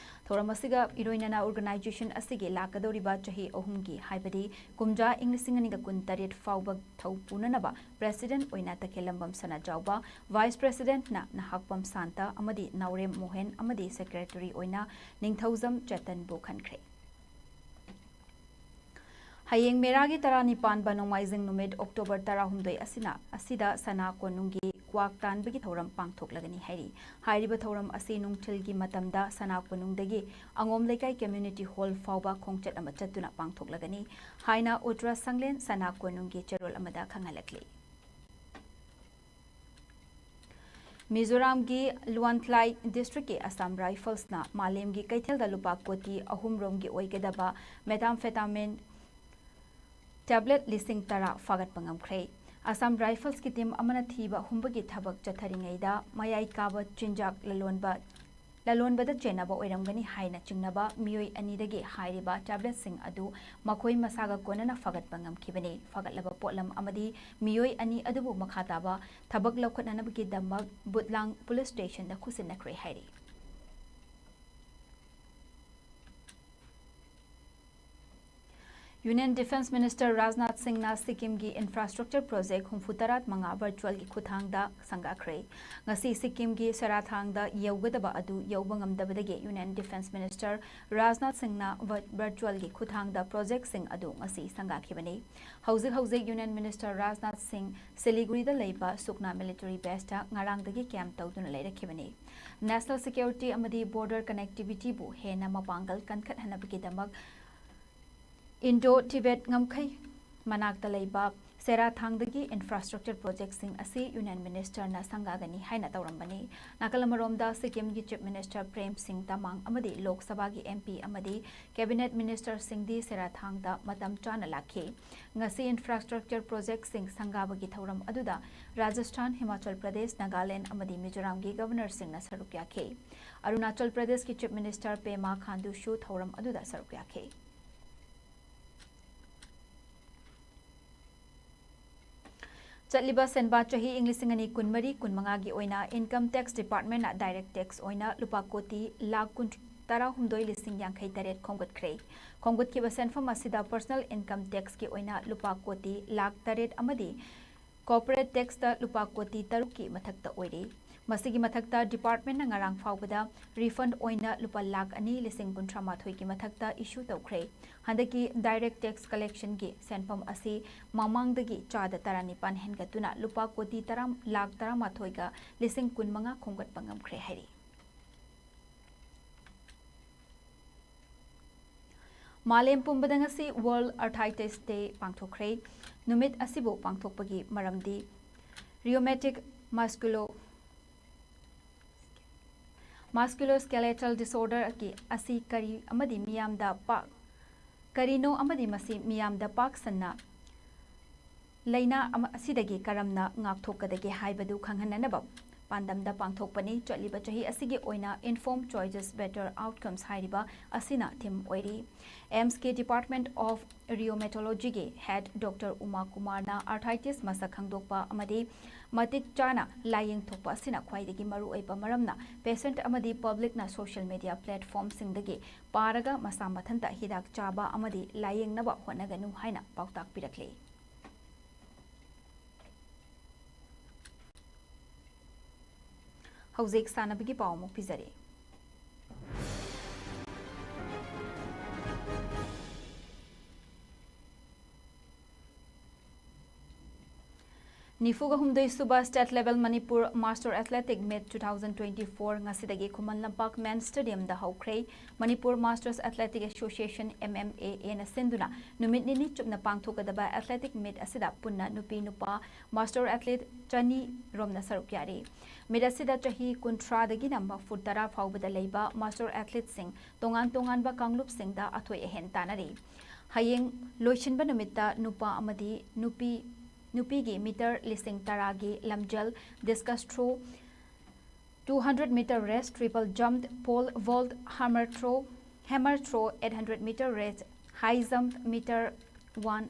ꯊꯧꯔꯝ ꯑꯁꯤꯒ ꯏꯔꯣꯏꯅꯅ organization ꯑꯁꯤꯒꯤ ꯂꯥꯛꯀꯗꯧꯔꯤꯕ ꯆꯍꯤ ꯑꯍꯨꯝꯒꯤ, ꯍꯥꯏꯕꯗꯤ ꯀꯨꯝꯖꯥ ꯏꯪ ꯂꯤꯁꯤꯡ ꯑꯅꯤꯒ ꯀꯨꯟꯇꯔꯦꯠ ꯐꯥꯎꯕ ꯊꯧ ꯄꯨꯅꯅꯕ president ꯑꯣꯏꯅ ꯇꯈꯦꯜꯂꯝꯕꯝ ꯁꯅꯥꯖꯥꯎꯕ, vice presidentꯅ ꯅꯍꯥꯛꯄꯝ ꯁꯥꯟꯇ ꯑꯃꯗꯤ ꯅꯥꯎꯔꯦꯝ ꯃꯣꯍꯦꯟ ꯑꯃꯗꯤ secretary ꯑꯣꯏꯅ ꯅꯤꯡꯊꯧꯖꯝ ꯆꯦꯇꯟꯕꯨ ꯈꯟꯈ꯭ꯔꯦ꯫ ꯍꯌꯦꯡ ꯃꯦꯔꯥꯒꯤ ꯇꯔꯥꯅꯤꯄꯥꯟꯕ ꯅꯣꯡꯃꯥꯏꯖꯤꯡ ꯅꯨꯃꯤꯠ October ꯇꯔꯥꯍꯨꯝꯗꯣꯏ ꯑꯁꯤꯅ, ꯑꯁꯤꯗ ꯁꯅꯥ ꯀꯣꯅꯨꯡꯒꯤ ꯀ꯭ꯋꯥꯛ ꯇꯥꯟꯕꯒꯤ ꯊꯧꯔꯝ ꯄꯥꯡꯊꯣꯛꯂꯒꯅꯤ ꯍꯥꯏꯔꯤ꯫ ꯍꯥꯏꯔꯤꯕ ꯊꯧꯔꯝ ꯑꯁꯤ ꯅꯨꯡꯊꯤꯜꯒꯤ ꯃꯇꯝꯗ ꯁꯅꯥ ꯀꯣꯅꯨꯡꯗꯒꯤ ꯑꯉꯣꯝ ꯂꯩꯀꯥꯏ community hall ꯐꯥꯎꯕ ꯈꯣꯡꯆꯠ ꯑꯃ ꯆꯠꯇꯨꯅ ꯄꯥꯡꯊꯣꯛꯂꯒꯅꯤ ꯍꯥꯏꯅ ꯎꯇ꯭ꯔ ꯁꯪꯂꯦꯟ ꯁꯅꯥ ꯀꯣꯅꯨꯡꯒꯤ ꯆꯦꯔꯣꯜ ꯑꯃꯗ ꯈꯪꯍꯜꯂꯛꯂꯤ꯫ ꯃꯤꯖꯣꯔꯥꯝꯒꯤ ꯂꯨꯋꯥꯟꯊ꯭ꯂꯥꯏ districtꯀꯤ Assam Riflesꯅ ꯃꯥꯂꯦꯝꯒꯤ ꯀꯩꯊꯦꯜꯗ ꯂꯨꯄꯥ ꯀꯣꯇꯤ ꯑꯍꯨꯝ ꯔꯣꯝꯒꯤ ꯑꯣꯏꯒꯗꯕ methamphetamine tablet ꯂꯤꯁꯤꯡ ꯇꯔꯥ ꯐꯥꯒꯠꯄ ꯉꯝꯈ꯭ꯔꯦ꯫ Assam Riflesꯀꯤ team ꯑꯃꯅ ꯊꯤꯕ ꯍꯨꯝꯕꯒꯤ ꯊꯕꯛ ꯆꯠꯊꯔꯤꯉꯩꯗ ꯃꯌꯥꯏ ꯀꯥꯕ ꯆꯤꯟꯖꯥꯛ ꯂꯂꯣꯟꯕ, ꯂꯂꯣꯟꯕꯗ ꯆꯦꯟꯅꯕ ꯑꯣꯏꯔꯝꯒꯅꯤ ꯍꯥꯏꯅ ꯆꯤꯡꯅꯕ ꯃꯤꯑꯣꯏ ꯑꯅꯤꯗꯒꯤ ꯍꯥꯏꯔꯤꯕ tabletꯁꯤꯡ ꯑꯗꯨ ꯃꯈꯣꯏ ꯃꯁꯥꯒ ꯀꯣꯟꯅꯅ ꯐꯥꯒꯠꯄ ꯉꯝꯈꯤꯕꯅꯤ꯫ ꯐꯥꯒꯠꯂꯕ ꯄꯣꯠꯂꯝ ꯑꯃꯗꯤ ꯃꯤꯑꯣꯏ ꯑꯅꯤ ꯑꯗꯨꯕꯨ ꯃꯈꯥ ꯇꯥꯕ ꯊꯕꯛ ꯂꯧꯈꯠꯅꯅꯕꯒꯤꯗꯃꯛ ꯕꯨꯠꯂꯥꯡ police stationꯗ ꯈꯨꯠꯁꯤꯟꯅꯈ꯭ꯔꯦ ꯍꯥꯏꯔꯤ꯫ Union Defence Minister ꯔꯥꯖꯅꯥꯊ ꯁꯤꯡꯅ ꯁꯤꯛꯀꯤꯝꯒꯤ infrastructure project ꯍꯨꯝꯐꯨꯇꯔꯥ ꯃꯉꯥ virtualꯒꯤ ꯈꯨꯠꯊꯥꯡꯗ ꯁꯪꯒꯥꯈ꯭ꯔꯦ꯫ ꯉꯁꯤ ꯁꯤꯛꯀꯤꯝꯒꯤ ꯁꯦꯔꯥꯊꯥꯡꯗ ꯌꯧꯒꯗꯕ ꯑꯗꯨ ꯌꯧꯕ ꯉꯝꯗꯕꯗꯒꯤ Union Defence Minister ꯔꯥꯖꯅꯥꯊ ꯁꯤꯡꯅ ꯚ-, virtualꯒꯤ ꯈꯨꯠꯊꯥꯡꯗ projectꯁꯤꯡ ꯑꯗꯨ ꯉꯁꯤ ꯁꯪꯒꯥꯈꯤꯕꯅꯤ꯫ ꯍꯧꯖꯤꯛ ꯍꯧꯖꯤꯛ Union Minister ꯔꯥꯖꯅꯥꯊ ꯁꯤꯡ ꯁꯤꯂꯤꯒꯨꯔꯤꯗ ꯂꯩꯕ ꯁꯨꯛꯅꯥ military baseꯇ ꯉꯔꯥꯡꯗꯒꯤ camp ꯇꯧꯗꯨꯅ ꯂꯩꯔꯛꯈꯤꯕꯅꯤ꯫ National security ꯑꯃꯗꯤ border connectivityꯕꯨ ꯍꯦꯟꯅ ꯃꯄꯥꯡꯒꯜ ꯀꯟꯈꯠꯍꯟꯅꯕꯒꯤꯗꯃꯛ Indo-Tibet ꯉꯝꯈꯩ ꯃꯅꯥꯛꯇ ꯂꯩꯕ ꯁꯦꯔꯥꯊꯥꯡꯗꯒꯤ infrastructure projectꯁꯤꯡ ꯑꯁꯤ Union Ministerꯅ ꯁꯪꯒꯥꯒꯅꯤ ꯍꯥꯏꯅ ꯇꯧꯔꯝꯕꯅꯤ꯫ ꯅꯥꯀꯜ ꯑꯃꯔꯣꯝꯗ ꯁꯤꯛꯀꯤꯝꯒꯤ Chief Minister ꯄ꯭ꯔꯦꯝ ꯁꯤꯡ ꯇꯃꯥꯡ ꯑꯃꯗꯤ ꯂꯣꯛ ꯁꯚꯥꯒꯤ MP ꯑꯃꯗꯤ cabinet ministerꯁꯤꯡꯗꯤ ꯁꯦꯔꯥꯊꯥꯡꯗ ꯃꯇꯝ ꯆꯥꯅ ꯂꯥꯛꯈꯤ꯫ ꯉꯁꯤ infrastructure projectꯁꯤꯡ ꯁꯪꯒꯥꯕꯒꯤ ꯊꯧꯔꯝ ꯑꯗꯨꯗ ꯔꯥꯖꯁꯊꯥꯟ, ꯍꯤꯃꯥꯆꯜ ꯄ꯭ꯔꯗꯦꯁ, ꯅꯥꯒꯥꯂꯦꯟꯗ ꯑꯃꯗꯤ ꯃꯤꯖꯣꯔꯥꯝꯒꯤ Governorꯁꯤꯡꯅ ꯁꯔꯨꯛ ꯌꯥꯈꯤ꯫ ꯑꯔꯨꯅꯥꯆꯜ ꯄ꯭ꯔꯗꯦꯁꯀꯤ Chief Minister ꯄꯦꯃꯥ ꯈꯥꯟꯗꯨꯁꯨ ꯊꯧꯔꯝ ꯑꯗꯨꯗ ꯁꯔꯨꯛ ꯌꯥꯈꯤ꯫ ꯆꯠꯂꯤꯕ ꯁꯦꯟꯕꯥ ꯆꯍꯤ ꯏꯪ ꯂꯤꯁꯤꯡ ꯑꯅꯤ ꯀꯨꯟꯃꯔꯤ ꯀꯨꯟꯃꯉꯥꯒꯤ ꯑꯣꯏꯅ Income Tax Departmentꯅ direct tax ꯑꯣꯏꯅ ꯂꯨꯄꯥ ꯀꯣꯇꯤ ꯂꯥꯈ ꯀꯨꯟ, ꯇꯔꯥꯍꯨꯝꯗꯣꯏ ꯂꯤꯁꯤꯡ ꯌꯥꯡꯈꯩ ꯇꯔꯦꯠ ꯈꯣꯝꯒꯠꯈ꯭ꯔꯦ꯫ ꯈꯣꯝꯒꯠꯈꯤꯕ ꯁꯦꯟꯐꯝ ꯑꯁꯤꯗ personal income taxꯀꯤ ꯑꯣꯏꯅ ꯂꯨꯄꯥ ꯀꯣꯇꯤ ꯂꯥꯈ ꯇꯔꯦꯠ ꯑꯃꯗꯤ corporate taxꯇ ꯂꯨꯄꯥ ꯀꯣꯇꯤ ꯇꯔꯨꯛꯀꯤ ꯃꯊꯛꯇ ꯑꯣꯏꯔꯤ꯫ ꯃꯁꯤꯒꯤ ꯃꯊꯛꯇ departmentꯅ ꯉꯔꯥꯡ ꯐꯥꯎꯕꯗ refund ꯑꯣꯏꯅ ꯂꯨꯄꯥ ꯂꯥꯈ ꯑꯅꯤ ꯂꯤꯁꯤꯡ ꯀꯨꯟꯊ꯭ꯔꯥ ꯃꯥꯊꯣꯏꯒꯤ ꯃꯊꯛꯇ issue ꯇꯧꯈ꯭ꯔꯦ꯫ ꯍꯟꯗꯛꯀꯤ direct tax collectionꯒꯤ ꯁꯦꯟꯐꯝ ꯑꯁꯤ ꯃꯃꯥꯡꯗꯒꯤ ꯆꯥꯗ ꯇꯔꯥꯅꯤꯄꯥꯟ ꯍꯦꯟꯒꯠꯇꯨꯅ ꯂꯨꯄꯥ ꯀꯣꯇꯤ ꯇꯔꯥ, ꯂꯥꯈ ꯇꯔꯥꯃꯥꯊꯣꯏꯒ ꯂꯤꯁꯤꯡ ꯀꯨꯟꯃꯉꯥ ꯈꯣꯝꯒꯠꯄ ꯉꯝꯈ꯭ꯔꯦ ꯍꯥꯏꯔꯤ꯫ ꯃꯥꯂꯦꯝ ꯄꯨꯝꯕꯗ ꯉꯁꯤ World Arthritis Day ꯄꯥꯡꯊꯣꯛꯈ꯭ꯔꯦ꯫ ꯅꯨꯃꯤꯠ ꯑꯁꯤꯕꯨ ꯄꯥꯡꯊꯣꯛꯄꯒꯤ ꯃꯔꯝꯗꯤ rheumatic musculo-, musculoskeletal disorderꯒꯤ ꯑꯁꯤ ꯀꯔꯤ ꯑꯃꯗꯤ ꯃꯤꯌꯥꯝꯗ ꯄꯥꯛ, ꯀꯔꯤꯅꯣ ꯑꯃꯗꯤ ꯃꯁꯤ ꯃꯤꯌꯥꯝꯗ ꯄꯥꯛ ꯁꯟꯅ ꯂꯥꯏꯅꯥ ꯑꯃ, ꯑꯁꯤꯗꯒꯤ ꯀꯔꯝꯅ ꯉꯥꯛꯊꯣꯛꯀꯗꯒꯦ ꯍꯥꯏꯕꯗꯨ ꯈꯪꯍꯟꯅꯅꯕ ꯄꯥꯟꯗꯝꯗ ꯄꯥꯡꯊꯣꯛꯄꯅꯤ꯫ ꯆꯠꯂꯤꯕ ꯆꯍꯤ ꯑꯁꯤꯒꯤ ꯑꯣꯏꯅ Informed Choices, Better Outcomes ꯍꯥꯏꯔꯤꯕ ꯑꯁꯤꯅ theme ꯑꯣꯏꯔꯤ꯫ AIIMSꯀꯤ Department of Rheumatologyꯒꯤ head Doctor ꯎꯃꯥ ꯀꯨꯃꯥꯔꯅ arthritis ꯃꯁꯛ ꯈꯪꯗꯣꯛꯄ ꯑꯃꯗꯤ ꯃꯇꯤꯛ ꯆꯥꯅ ꯂꯥꯌꯦꯡ ꯊꯣꯛꯄ ꯑꯁꯤꯅ ꯈ꯭ꯋꯥꯏꯗꯒꯤ ꯃꯔꯨꯑꯣꯏꯕ ꯃꯔꯝꯅ patient ꯑꯃꯗꯤ publicꯅ social media platformꯁꯤꯡꯗꯒꯤ ꯄꯥꯔꯒ ꯃꯁꯥ ꯃꯊꯟꯇ ꯍꯤꯗꯥꯛ ꯆꯥꯕ ꯑꯃꯗꯤ ꯂꯥꯌꯦꯡꯅꯕ ꯍꯣꯠꯅꯒꯅꯨ ꯍꯥꯏꯅ ꯄꯥꯎꯇꯥꯛ ꯄꯤꯔꯛꯂꯤ꯫ ꯍꯧꯖꯤꯛ ꯁꯥꯟꯅꯕꯒꯤ ꯄꯥꯎ ꯑꯃꯨꯛ ꯄꯤꯖꯔꯤ꯫ ꯅꯤꯐꯨꯒ ꯍꯨꯝꯗꯣꯏ ꯁꯨꯕ State Level Manipur Master Athletic Meet two thousand twenty-four ꯉꯁꯤꯗꯒꯤ ꯈꯨꯃꯟ ꯂꯝꯄꯥꯛ Men's Stadiumꯗ ꯍꯧꯈ꯭ꯔꯦ꯫ Manipur Masters Athletic Association, M M A Aꯅ ꯁꯤꯟꯗꯨꯅ ꯅꯨꯃꯤꯠ ꯅꯤꯅꯤ ꯆꯨꯞꯅ ꯄꯥꯡꯊꯣꯛꯀꯗꯕ athletic meet ꯑꯁꯤꯗ ꯄꯨꯟꯅ ꯅꯨꯄꯤ ꯅꯨꯄꯥ master athlete ꯆꯅꯤ ꯔꯣꯝꯅ ꯁꯔꯨꯛ ꯌꯥꯔꯤ꯫ Meet ꯑꯁꯤꯗ ꯆꯍꯤ ꯀꯨꯟꯊ꯭ꯔꯥꯗꯒꯤꯅ ꯃꯔꯐꯨ ꯇꯔꯥ ꯐꯥꯎꯕꯗ ꯂꯩꯕ master athleteꯁꯤꯡ ꯇꯣꯉꯥꯟ ꯇꯣꯉꯥꯟꯕ ꯀꯥꯡꯂꯨꯞꯁꯤꯡꯗ ꯑꯊꯣꯏ ꯑꯍꯦꯟ ꯇꯥꯟꯅꯔꯤ꯫ ꯍꯌꯦꯡ ꯂꯣꯏꯁꯤꯟꯕ ꯅꯨꯃꯤꯠꯇ ꯅꯨꯄꯥ ꯑꯃꯗꯤ ꯅꯨꯄꯤ, ꯅꯨꯄꯤꯒꯤ meter ꯂꯤꯁꯤꯡ ꯇꯔꯥꯒꯤ ꯂꯝꯖꯦꯜ, discus throw, two hundred meter race, triple jump, pole vault, hammer throw, hammer throw, eight hundred meter race, high jump, meter one,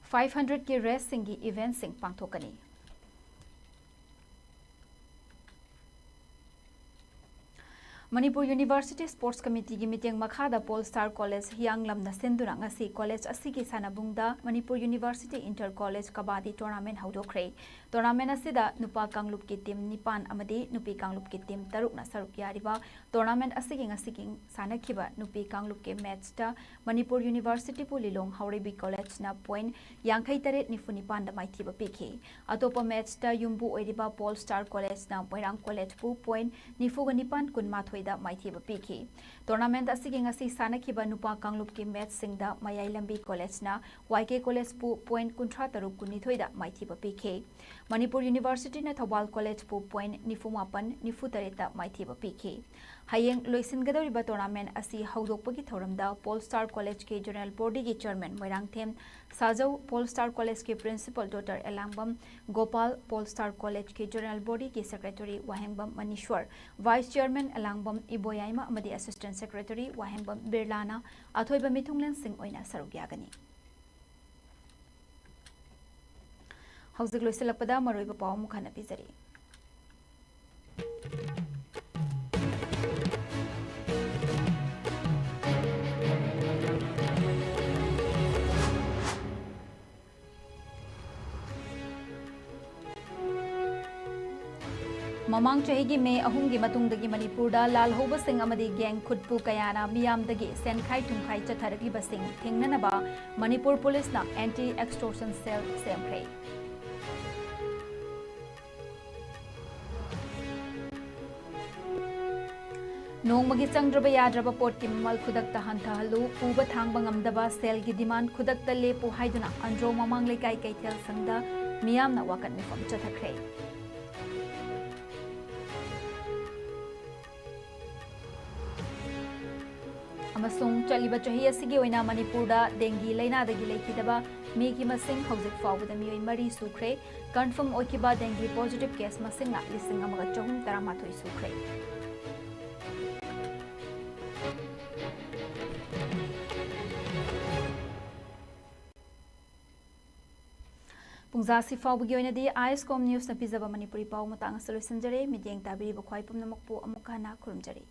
five hundredꯀꯤ raceꯁꯤꯡꯒꯤ eventꯁꯤꯡ ꯄꯥꯡꯊꯣꯛꯀꯅꯤ꯫ ꯃꯅꯤꯄꯨꯔ University Sports Committeeꯒꯤ ꯃꯤꯠꯌꯦꯡ ꯃꯈꯥꯗ Pole Star College ꯍꯤꯌꯥꯡꯂꯝꯅ ꯁꯤꯟꯗꯨꯅ ꯉꯁꯤ college ꯑꯁꯤꯒꯤ ꯁꯥꯟꯅꯕꯨꯡꯗ Manipur University Inter College Kabaddi Tournament ꯍꯧꯗꯣꯛꯈ꯭ꯔꯦ꯫ Tournament ꯑꯁꯤꯗ ꯅꯨꯄꯥ ꯀꯥꯡꯂꯨꯞꯀꯤ team ꯅꯤꯄꯥꯟ ꯑꯃꯗꯤ ꯅꯨꯄꯤ ꯀꯥꯡꯂꯨꯞꯀꯤ team ꯇꯔꯨꯛꯅ ꯁꯔꯨꯛ ꯌꯥꯔꯤꯕ tournament ꯑꯁꯤꯒꯤ ꯉꯁꯤꯒꯤ ꯁꯥꯟꯅꯈꯤꯕ ꯅꯨꯄꯤ ꯀꯥꯡꯂꯨꯞꯀꯤ matchꯇ ꯃꯅꯤꯄꯨꯔ Universityꯕꯨ ꯂꯤꯂꯣꯡ ꯍꯥꯎꯔꯩꯕꯤ Collegeꯅ point ꯌꯥꯡꯈꯩ ꯇꯔꯦꯠ ꯅꯤꯐꯨ ꯅꯤꯄꯥꯟꯗ ꯃꯥꯏꯊꯤꯕ ꯄꯤꯈꯤ꯫ ꯑꯇꯣꯞꯄ matchꯇ ꯌꯨꯝꯕꯨ ꯑꯣꯏꯔꯤꯕ Pole Star Collegeꯅ ꯃꯣꯏꯔꯥꯡ Collegeꯕꯨ point ꯅꯤꯐꯨꯒ ꯅꯤꯄꯥꯟ ꯀꯨꯟꯃꯥꯊꯣꯏꯗ ꯃꯥꯏꯊꯤꯕ ꯄꯤꯈꯤ꯫ Tournament ꯑꯁꯤꯒꯤ ꯉꯁꯤ ꯁꯥꯟꯅꯈꯤꯕ ꯅꯨꯄꯥ ꯀꯥꯡꯂꯨꯞꯀꯤ matchꯁꯤꯡꯗ ꯃꯌꯥꯏ ꯂꯝꯕꯤ Collegeꯅ Y K Collegeꯕꯨ point ꯀꯨꯟꯊ꯭ꯔꯥ ꯇꯔꯨꯛ ꯀꯨꯟꯅꯤꯊꯣꯏꯗ ꯃꯥꯏꯊꯤꯕ ꯄꯤꯈꯤ꯫ ꯃꯅꯤꯄꯨꯔ Universityꯅ ꯊꯧꯕꯥꯜ Collegeꯕꯨ point ꯅꯤꯐꯨ ꯃꯥꯄꯟ ꯅꯤꯐꯨ ꯇꯔꯦꯠꯇ ꯃꯥꯏꯊꯤꯕ ꯄꯤꯈꯤ꯫ ꯍꯌꯦꯡ ꯂꯣꯏꯁꯤꯟꯒꯗꯧꯔꯤꯕ tournament ꯑꯁꯤ ꯍꯧꯗꯣꯛꯄꯒꯤ ꯊꯧꯔꯝꯗ Pole Star Collegeꯀꯤ General Bodyꯒꯤ Chairman Moirangthem ꯁꯥꯖꯧ, Pole Star Collegeꯀꯤ Principal Doctor ꯑꯦꯂꯥꯡꯕꯝ Gopal, Pole Star Collegeꯀꯤ General Bodyꯒꯤ Secretary ꯋꯥꯍꯦꯡꯕꯝ ꯃꯅꯤꯁ꯭ꯋꯔ, Vice Chairman ꯑꯦꯂꯥꯡꯕꯝ ꯏꯕꯣꯌꯥꯏꯃ ꯑꯃꯗꯤ Assistant Secretary ꯋꯥꯍꯦꯡꯕꯝ ꯕꯤꯔꯂꯥꯅ ꯑꯊꯣꯏꯕ ꯃꯤꯊꯨꯡꯂꯦꯟꯁꯤꯡ ꯑꯣꯏꯅ ꯁꯔꯨꯛ ꯌꯥꯒꯅꯤ꯫ ꯍꯧꯖꯤꯛ ꯂꯣꯏꯁꯤꯜꯂꯛꯄꯗ ꯃꯔꯨꯑꯣꯏꯕ ꯄꯥꯎ ꯑꯃꯨꯛ ꯍꯟꯅ ꯄꯤꯖꯔꯤ꯫ ꯃꯃꯥꯡ ꯆꯍꯤꯒꯤ ꯃꯦ ꯑꯍꯨꯝꯒꯤ ꯃꯇꯨꯡꯗꯒꯤ ꯃꯅꯤꯄꯨꯔꯗ ꯂꯥꯜꯍꯧꯕꯁꯤꯡ ꯑꯃꯗꯤ ꯒꯦꯡ ꯈꯨꯠꯄꯨ ꯀꯌꯥꯅ ꯃꯤꯌꯥꯝꯗꯒꯤ ꯁꯦꯟꯈꯥꯏ ꯊꯨꯝꯈꯥꯏ ꯆꯠꯊꯔꯛꯂꯤꯕꯁꯤꯡ ꯊꯤꯡꯅꯅꯕ ꯃꯅꯤꯄꯨꯔ ꯄꯨꯂꯤꯁꯅ ꯑꯦꯟꯇꯤ ꯑꯦꯛꯁꯇꯣꯔꯁꯟ ꯁꯦꯜ ꯁꯦꯝꯈ꯭ꯔꯦ꯫ ꯅꯣꯡꯃꯒꯤ ꯆꯪꯗ꯭ꯔꯕ ꯌꯥꯗ꯭ꯔꯕ ꯄꯣꯠꯀꯤ ꯃꯃꯜ ꯈꯨꯗꯛꯇ ꯍꯟꯊꯍꯜꯂꯨ꯫ ꯄꯨꯕ ꯊꯥꯡꯕ ꯉꯝꯗꯕ ꯁꯦꯜꯒꯤ ꯗꯤꯃꯥꯟ ꯈꯨꯗꯛꯇ ꯂꯦꯞꯄꯨ ꯍꯥꯏꯗꯨꯅ ꯑꯟꯗ꯭ꯔꯣ ꯃꯃꯥꯡ ꯂꯩꯀꯥꯏ ꯀꯩꯊꯦꯜ ꯁꯪꯗ ꯃꯤꯌꯥꯝꯅ ꯋꯥꯀꯠ ꯃꯤꯐꯝ ꯆꯠꯊꯈ꯭ꯔꯦ꯫ ꯑꯃꯁꯨꯡ ꯆꯠꯂꯤꯕ ꯆꯍꯤ ꯑꯁꯤꯒꯤ ꯑꯣꯏꯅ ꯃꯅꯤꯄꯨꯔꯗ ꯗꯦꯡꯒꯤ ꯂꯥꯏꯅꯥꯗꯒꯤ ꯂꯩꯈꯤꯗꯕ ꯃꯤꯒꯤ ꯃꯁꯤꯡ ꯍꯧꯖꯤꯛ ꯐꯥꯎꯕꯗ ꯃꯤꯑꯣꯏ ꯃꯔꯤ ꯁꯨꯈ꯭ꯔꯦ꯫ ꯀꯟꯐꯥꯔꯝ ꯑꯣꯏꯈꯤꯕ ꯗꯦꯡꯒꯤ ꯄꯣꯖꯤꯇꯤꯚ ꯀꯦꯁ ꯃꯁꯤꯡꯅ ꯂꯤꯁꯤꯡ ꯑꯃꯒ ꯆꯍꯨꯝ ꯇꯔꯥꯃꯥꯊꯣꯏ ꯁꯨꯈ꯭ꯔꯦ꯫ ꯄꯨꯡꯖꯥꯁꯤ ꯐꯥꯎꯕꯒꯤ ꯑꯣꯏꯅꯗꯤ ꯑꯥꯏ ꯑꯦꯁ ꯀꯣꯝ ꯅ꯭ꯌꯨꯁꯅ ꯄꯤꯖꯕ ꯃꯅꯤꯄꯨꯔꯤ ꯄꯥꯎ ꯃꯇꯥꯡ ꯑꯁꯤꯗ ꯂꯣꯏꯁꯤꯟꯖꯔꯦ꯫ ꯃꯤꯠꯌꯦꯡ ꯇꯥꯕꯤꯔꯤꯕ ꯈ꯭ꯋꯥꯏ ꯄꯨꯝꯅꯃꯛꯄꯨ ꯑꯃꯨꯛ ꯍꯟꯅ ꯈꯨꯔꯨꯝꯖꯔꯤ꯫